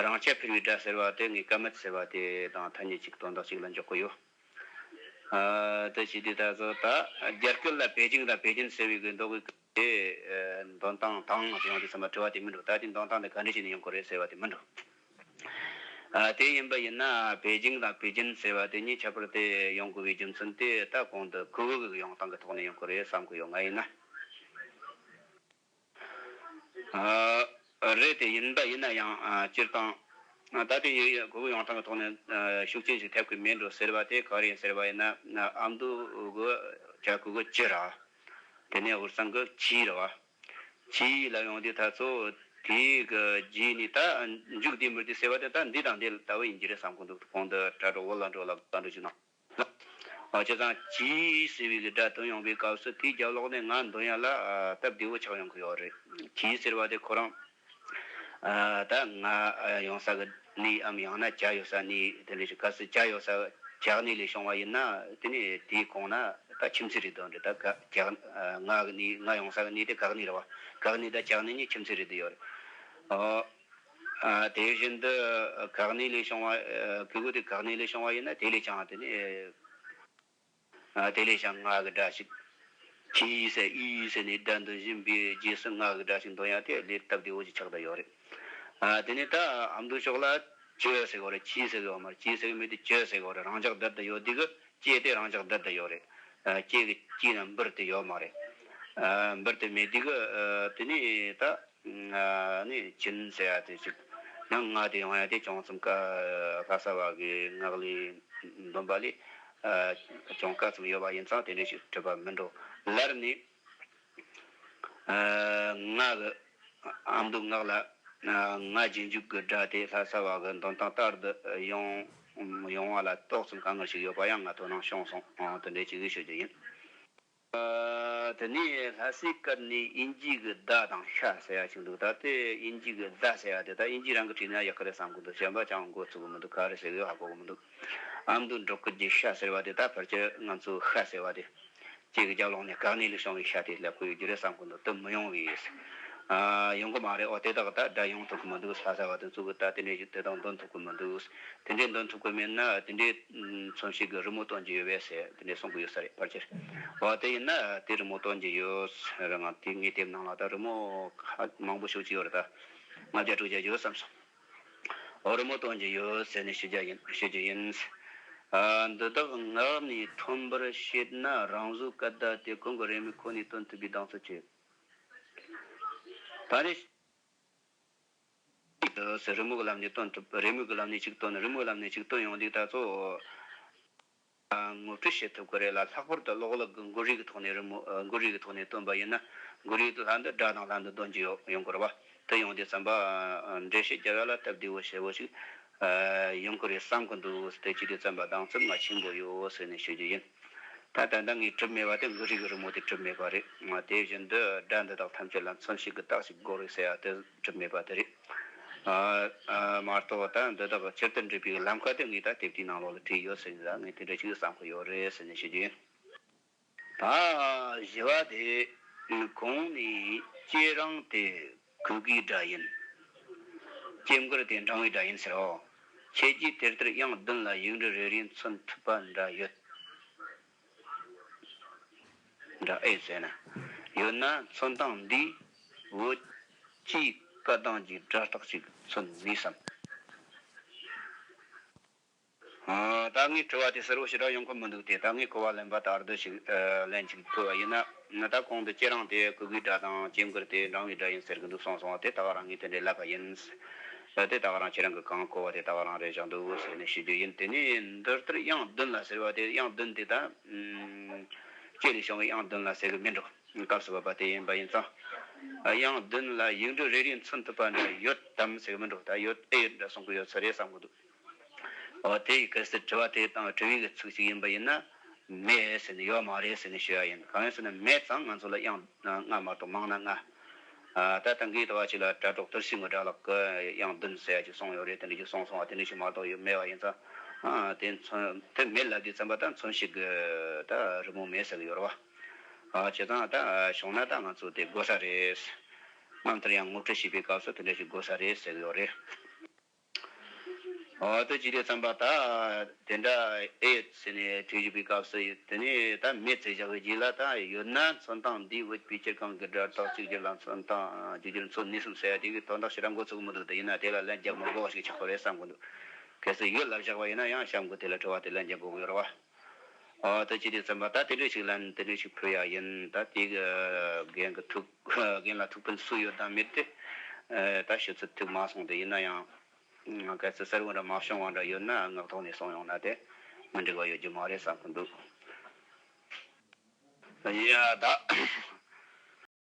རང་རྐྱ་འཕེར་བའི་སྒྲ་ཟེར་བ་དེ་ངས་ཀ་མད་ཟེར་བ་དེ་དང་ཐ་སྙད་ཅིག་དོན་དག་ཅིག་ལ་འཇོག་གི་ཡོད། ཨ། དེ་བྱས་དུས་ད་གཟོད་ད་རྒྱ་སྐད་ལ་པེ་ཅིང་དང་པེ་ཅིན་ཟེར་བའི་གི་མདོ་དབུས། དེ་འདོན་སྟངས་དང་དེ་ཡང་དེ་ཚང་མ་དྲི་བ་དེ་མི་འགྲོ། ད་དེ་འདོན་སྟངས་དེ་ག་འདྲ་བྱས་ནས་ཡོང་གི་རེད་ཟེར་བ་དེ་མི་འགྲོ། ཨ་དེ་ཡིན་པ་ཡིན་ན་པེ་ཅིང་དང་པེ་ཅིན་ཟེར་བ་དེ་གཉིས་ཁྱད་པར་དེ་ཡོང་དགོས་པའི་རྒྱུ་མཚན་དེ་ད་གོང་དུ་གུ་གུ་གི་ཡོང་སྟངས་ཀྱི་ཐོག་ནས་ཡོང་གི་རེད་བསམ་གི་ཡོད། ང་ཡིན་ན། ཨ། རེད་དེ་ཡིན་པ་ཡིན་ན་ཡང་ཨ་སྤྱིར་བཏང་ཨ་ད་དེ་ཡི་གུ་གུ་ཡོང་སྟངས་ཀྱི་ཐོག་ནས་ཨ་ཤུགས་རྐྱེན་ཞིག་ཐེབས་ཀྱི་མེད་འགྲོ་ཟེར་བ་དེ་ག་རེ་ཡིན་ཟེར་བ་ཡིན་ན། ཨ་མདོ་གི་ཇ་གུ་གུ་ཇི་ར། དེ་ནས་འུར་ཟངས་གི་ཆི་ར་བ། ཆི་ལ་ཡོང་དུས་ད་ཚོ་དེའི་གི་རྗེས་ནས་ད་མཇུག་དེ་མུར་དེ་ཟེར་བ་དེ་ད་འདི་དང་འདི་ལྟ་བུ་ཡིན་གྱི་རེད་བསམ་གི་འདུག་གོང་དུ་དྲ་གྲོགས་བོད་ལ་འགྲོ་ལ་ག་འགྲོ་ཞིག་ན། ཨ་བྱས་ཙང་ཆི་ཟེར་བའི་གི་སྒྲ་ཐོན་ཡོང་བའི་སྐབས་སུ་དེའི་རྒྱབ་ལོགས་ནས་ང་འདོན་ཡ་ལ་ཨ་སྟབས་བདེ་བོ་ཆགས་ཡོང་གི་ཡོད་རེད། ཆི་ཟེར་བ་དེ་ཁོ་རང་ཨ་ད་ང་ཡོང་ས་གི་གནས་འམ་ཡང་ན་ཇ་ཡོད་ས་གནས། དེ་འདྲ་ཞིག་གལ་སྲིད་ཇ་ཡོད་ས་ཇ་གནས་ལས་བྱུང་བ་ཡིན་ན་དེ་ནས་དེའི་གོང་ན་ད་ཁྱིམ་མཚེས་རེད་འདོན་རེད། ད་ག་ཇ་ང་གི་གནས་ང་ཡོང་ས་གི་གནས་དེ་ག་གནས་རེད་བ། ག་གནས་ད་ཇ་གནས་གཉིས་ཁྱིམ་མཚེས་རེད་འདོད་ཡོད་རེད། ཨོ། ཨ་དེ་བཞིན་དུ་ག་གནས་ལས་བྱུང་བ། ཨ་གི་གུ་དེ་ག་གནས་ལས་བྱུང་བ་ཡིན་ན་དེ་ལས་ཀྱང་དེ་ནི། ཨ་དེ་ལས་ཀྱང་ང་གི་སྒྲ་ཞིག་ཆི་ཟེར་ཨི་ཟེར་ནས་སྒྲ་འདོན་བཞིན་པའི་རྗེས་སུ་ང་གི་སྒྲ་ཞིག་འདོན་ཡ་དེ་ལས་སྟབས་བདེ་བོ་ཞིག་ཆགས་བསྡད་ཡོད་རེད། ཨ་དེ་ནས་ད་ཨ་མདོ་ཕྱོགས་ལ་ཇི་ཟེར་གི་ཡོད་རེད། ཆི་ཟེར་གི་ཡོད་མ་རེད། ཆི་ཟེར་གི་མེད་དེ་ཇི་ཟེར་གི་ཡོད་རེད། རང་འཇགས་བསྡད་དུ་ཡོད་དུས་གི་ཅེ་དེ་རང་འཇགས་བསྡད་དུ་ཡོད་རེད། ཨ་ཅེ་གི་ཅེ་ན་འབུར་དེ་ཡོད་མ་རེད། ཨ་འབུར་དེ་མེད་དུས་གི་ཨ་དེ་ནས་ད་ཨ་ནི་ཆིན་ཟེར་ཡ་དེ་ཅིག་ཡང་ང་དེ་ཡོང་ཡ་དེ་ཅུང་ཙམ་ཀ་ལྷ་ས་བ་གི་ངག་ལས་འདོན་པ་ལས་ཨ་ཅུང་ཀ་ཙམ་ཡོད་པ་ཡིན་ཙང་དེ་འདྲ་ཞིག་གྲུབ་པ་མི་འགྲོ། ལར་ནས་ཨ་ང་གི་ཨ་མདོ་ངག་ལ་ཨ་ང་རྗེས་འཇུག་གི་སྒྲ་དེ་ལྷ་ས་བ་གི་འདོན་སྟངས་ལྟར་དུ་ཡོང་ཡོང་བ་ལ་ཏོག་ཙམ་དཀའ་ངལ་ཞིག་ཡོད་པ་ཡང་ང་དོ་སྣང་བྱུང་སོང་། ཨང་དེ་འདྲའི་ཅིག་ཞུ་རྒྱུ་ཡིན། ཨ་དེ་ནས་ལྷ་སའི་སྐད་ནས་དབྱིན་ཇི་གི་ད་དང་ཤ་ཟེར་ཡ་ཅིག་འདུག་ད་དེ་དབྱིན་ཇི་གི་ད་ཟེར་ཡ་དེ་ད་དབྱིན་ཇི་རང་གིས་བྲིས་ན་ཡག་གི་རེད་བསམ་གི་འདུག་གཞན་པ་ཅང་མགོ་ཚོས་གི་མི་འདུག་ག་རེ་ཟེར་གི་ཡོད་ཧ་གོ་གི་མི་འདུག་ཨ་མདོ་འབྲོག་སྐད་ཀྱི་ཤ་ཟེར་བ་དེ་ད་ཕལ་ཆེར་ང་ཚོ་ཤ་ཟེར་བ་དེ། ཅེ་གི་རྒྱབ་ལོགས་ནས་ག་གནས་ལས་བྱུང་བའི་ཤ་དེ་ལབ་གི་ཡོད་རྒྱུ་རེད་བསམ་གི་འདུག་དེ་མི་ཡོང་བས། ཨ་ཡོང་གི་མ་རེད། ཨོ་དེ་དག་ད་སྒྲ་ཡོང་ཐུབ་གི་མི་འདུག་ལྷ་ས་བ་དེ་ཚོ་གི་ད་དེ་འདྲའི་ཞིག་དེ་དག་འདོན་ཐུབ་གི་མི་འདུག་དེ་འདྲའི་འདོན་ཐུབ་གི་མེད་ན་དེ་འདྲའི་མཚོན་བྱེད་ཀྱི་རི་མོ་སྟོན་རྒྱུ་ཡོད་པས་ཟེར་དེ་འདྲའི་གསུང་གི་ཡོད་ས་རེད་ཕལ་ཆེར། ཨོ་དེ་ཡིན་ན་དེ་རི་མོ་སྟོན་རྒྱུ་ཡོད་རེད། ང་དེ་ངའི་དེབ་ནང་ལ་ད་རི་མོ་ཁ་མང་པོ་ཞིག་ཅིག་ཡོད་རེད། ད་ལྔ་བརྒྱ་དྲུག་བརྒྱ་ཡོད་བསམ་སོང་། ཨོ་རི་མོ་སྟོན་རྒྱུ་ཡོད་ཟེར་ནས་ཞུ་རྒྱུ་ཡིན། ཞུ་རྒྱུ་ཡིན། ཨ་འདི་དག་ངག་ནས་ཐོན་པར་བྱེད་ན་རང་བཟོའི་སྐད་བརྡ་དེ་གོང་གི་རེའུ་མིག་ཁོ་ནས་སྟོན་ཐུབ་པའི་གདེང་ཚོད་ཅི། ད་ནི་ཟེར་རི་མོ་གི་ལམ་ནས་སྟོན་ཐུབ། རེའུ་མིག་གི་ལམ་ནས་གཅིག་སྟོན། རི་མོ་གི་ལམ་ནས་གཅིག་སྟོན་ཡོང་དུས་ད་ཚོ་ངོ་སྤྲོད་བྱེད་ཐུབ་ཀྱི་རེད་ལ། ལྷག་པར་དུ་གློག་ཀླད་ཀྱི་མགོ་རིལ་གྱི་ཐོག་ནས་རི་མོ་ཨ་མགོ་རིལ་གྱི་ཐོག་ནས་སྟོན་པ་ཡིན་ན་མགོ་རིལ་གྱི་ལྷ་འདི་སྒྲ་དང་ལྷ་འདི་འདོན་རྒྱུ་ཡོང་གི་རེད་བ། དེ་ཡོང་དུས་ཙམ་པ་འགྲེལ་བཤད་རྒྱག་ཡ་ལ་སྟབས་བདེ་བོ་ཞེ་བོ་ཞིག་ཡོང་གི་རེད་བསམ་གི་འདུག་དེ་བྱེད་དུས་ཙམ་པ་གདེང་ཚོད་མ་ཆེན་པོ་ཡོད་ཟེར་ནས་ཞུ་རྒྱུ་ཡིན། ད་ད་ལྟ་ངས་གྲུབ་མེད་པ་དེ་མགོ་རིལ་གྱི་རི་མོ་དེ་གྲུབ་མེད་པ་རེད། དེ་བཞིན་དུ་སྒྲ་འདི་དག་ཐམས་ཅད་ལ་མཚོན་བྱེད་ཀྱི་རྟགས་ཤིག་དགོས་རེད་ཟེར་ཡ་དེ་གྲུབ་མེད་པ་དེ་རེད། ཨ་ཨ་མ་གཏོགས་ད་འདི་དག་ཕྱིར་དུ་འགྲུབ་པའི་ལམ་ཁ་དེ་ངས་ད་དེབ་དེའི་ནང་ལོགས་ལ་བྲིས་ཡོད་ཟེར་ནས་ད་ངས་དེ་འདྲ་ཞིག་བསམ་གི་ཡོད་རེད་ཟེར་ནས་ཞུ་རྒྱུ་ཡིན། ད་བཞི་བ་དེ་གོང་ནས་ཅེ་རང་དེ་གུ་གུའི་སྒྲ་ཡིན། ཅེ་མགུར་དེ་འབྲང་བའི་སྒྲ་ཡིན་ཟེར་རོ། ཁྱེད་ཀྱིས་དེ་ལྟར་དབྱངས་བདུན་ལ་ཡིག་འབྲུ་རེ་རེ་མཚོན་ཐུབ་པ་འདྲ་ཡོད། འདྲ་ཨེ་ཟེར་ན། ཡོད་ན་མཚོན་སྟངས་འདིས་བོད་སྤྱིའི་སྐད་གདངས་ཀྱི་སྒྲ་རྟགས་ཤིག་མཚོན་ནུས་སམ། ཨ་ད་ངའི་དྲི་བ་དེ་གསལ་བོ་ཞེ་དྲག་ཡོང་གི་མི་འདུག་དེ་ད་ངས་གོ་བ་ལེན་པ་ད་ཨར་དུ་ཞིག་ཨ་ལན་ཅིག་ཕུལ་བ་ཡིན་ན། ད་གོང་དུ་ཁྱེད་རང་དེ་གུ་གུའི་སྒྲ་དང་ཅེ་མགུར་དེ་འབྲང་བའི་སྒྲ་ཡིན་ཟེར་གི་འདུག་གསུངས་སོང་བ་དེ་ད་ག་རང་ངས་དེ་འདྲའི་ལབ་པ་ཡིན། ད་དེ་ད་ག་རང་ཁྱེད་རང་གི་གང་གོ་བ་དེ་ད་ག་རང་རེད་བཞག་འདུག་ཟེར་ནས་ཞུ་རྒྱུ་ཡིན། དེ་ནས་འདི་ལྟར་དབྱངས་བདུན་ལ་ཟེར་བ་དེ་དབྱངས་བདུན་དེ་ད་ཨུམ་ཅེ་ལས་བྱུང་བའི་དབྱངས་བདུན་ལ་ཟེར་གི་མིན་འགྲོ། སྐབས་སུ་བབ་པ་དེ་ཡིན་པ་ཡིན་ཙང་། དབྱངས་བདུན་ལ་ཡིག་འབྲུ་རེ་རེ་མཚོན་ཐུབ་པ་འདྲ་ཡོད་དམ་ཟེར་གི་མིན་འགྲོ། ད་ཡོད་ཨེ་ཡོད་འདྲ་གསུང་གི་ཡོད་ས་རེད་བསམ་གི་འདུག་ཨོ་དེ་ཡི་གལ་སྲིད་དྲི་བ་དེ་དང་དྲི་བའི་གི་ཚིག་ཅིག་ཡིན་པ་ཡིན་ན། མེད་ཟེར་ནས་ཡོད་མ་རེད་ཟེར་ནས་ཞུ་ཡ་ཡིན། གང་ཡིན་ཟེར་ན་མེད་ཙང་ང་ཚོ་ལ་དབྱངས་ལྔ་མ་གཏོགས་མང་ན་ལྔ། ཨ་ད་ལྟ་འགའི་དུ་བ་ཅིག་ལ་དྲ་གྲོགས་དུར་སའི་ངོ་སྒྲ་ལགས་ཀྱིས་དབྱངས་བདུན་ཟེར་ཡ་ཅིག་གསུངས་ཡོད་རེད། དེ་འདྲ་ཅིག་གསུངས་སོང་བ་དེ་འདྲ་ཞིག་མ་གཏོགས་ཡོད་མེད་པ་ཡིན་ཙང་། ཨ་དེ་མཚོན་དེ་མེད་ལབ་དུས་ཙམ་པ་ད་མཚོན་བྱེད་ཀྱི་ད་རི་མོ་མེད་ཟེར་གི་ཡོད་རེད་བ། ཨ་བྱས་ཙང་ད་བྱུང་ན་ད་ང་ཚོ་དེ་དགོས་ས་རེད། རྣམ་ཐར་ཡང་ངོ་སྤྲོད་བྱེད་པའི་སྐབས་སུ་དེ་འདྲ་ཞིག་དགོས་ས་རེད་ཟེར་གི་ཡོད་རེད། འོ་དེ་ཅི་དེ་ཙམ་པ་ད་དེ་འདྲ་ཨེ་ཡོད་ཟེར་ནས་དྲིས་བཞིན་པའི་སྐབས་སུ་དེ་ནས་ད་མེད་ཟེར་བཞག་པའི་རྗེས་ལ་ད་ཡོད་ན་མཚོན་སྟངས་འདིའི་དབུས་པའི་སྤྱིར་གང་གི་སྒྲ་རྟགས་གཅིག་གྱུར་ལ་མཚོན་སྟངས་གཅིག་གྱུར་མཚོན་གནས་གསུམ་ཟེར་ཡ་དེ་གི་དོན་དག་ཞེ་དྲག་མགོ་ཚོས་ཀྱི་མི་འདུག་དེ་ཡིན་ན་དེ་ལ་ལན་རྒྱག་མི་དགོས་པ་ཞིག་ཆགས་པ་རེད་བསམ་གྱི་འདུག་གལ་སྲིད་ཡོད་ལབ་བཞག་པ་ཡིན་ན་ཡང་གཤམ་གྱི་དེ་ལ་དྲི་བ་དེ་ལན་རྒྱག་དགོས་ཀྱི་ཡོད་རེད་བ། ཨོ་ད་ཅི་དེ་ཙམ་པ་ད་དེ་འདྲ་ཞིག་ལན་དེ་འདྲ་ཞིག་ཕུལ་ཡ་ཡིན། ད་དེ་གི་རྒན་གི་ཐུགས་རྒན་ལ་ཐུགས་ཕན་སུ་ཡོད་དང་མེད་དེ་ད་ཞུ་ཚོད་ཐུག་མ་སོང་། དེ་ཡིན་ན་ཡང་གལ་སྲིད་གསལ་བོ་འདྲ་མ་བྱུང་བ་འདྲ་ཡོད་ན་ངག་ཐོག་ནས་གསུང་ཡོང་ན་དེ་མི་འགྲིག་པ་ཡོད་རྒྱུ་མ་རེད་བསམ་གི་འདུག་ཡ་ད།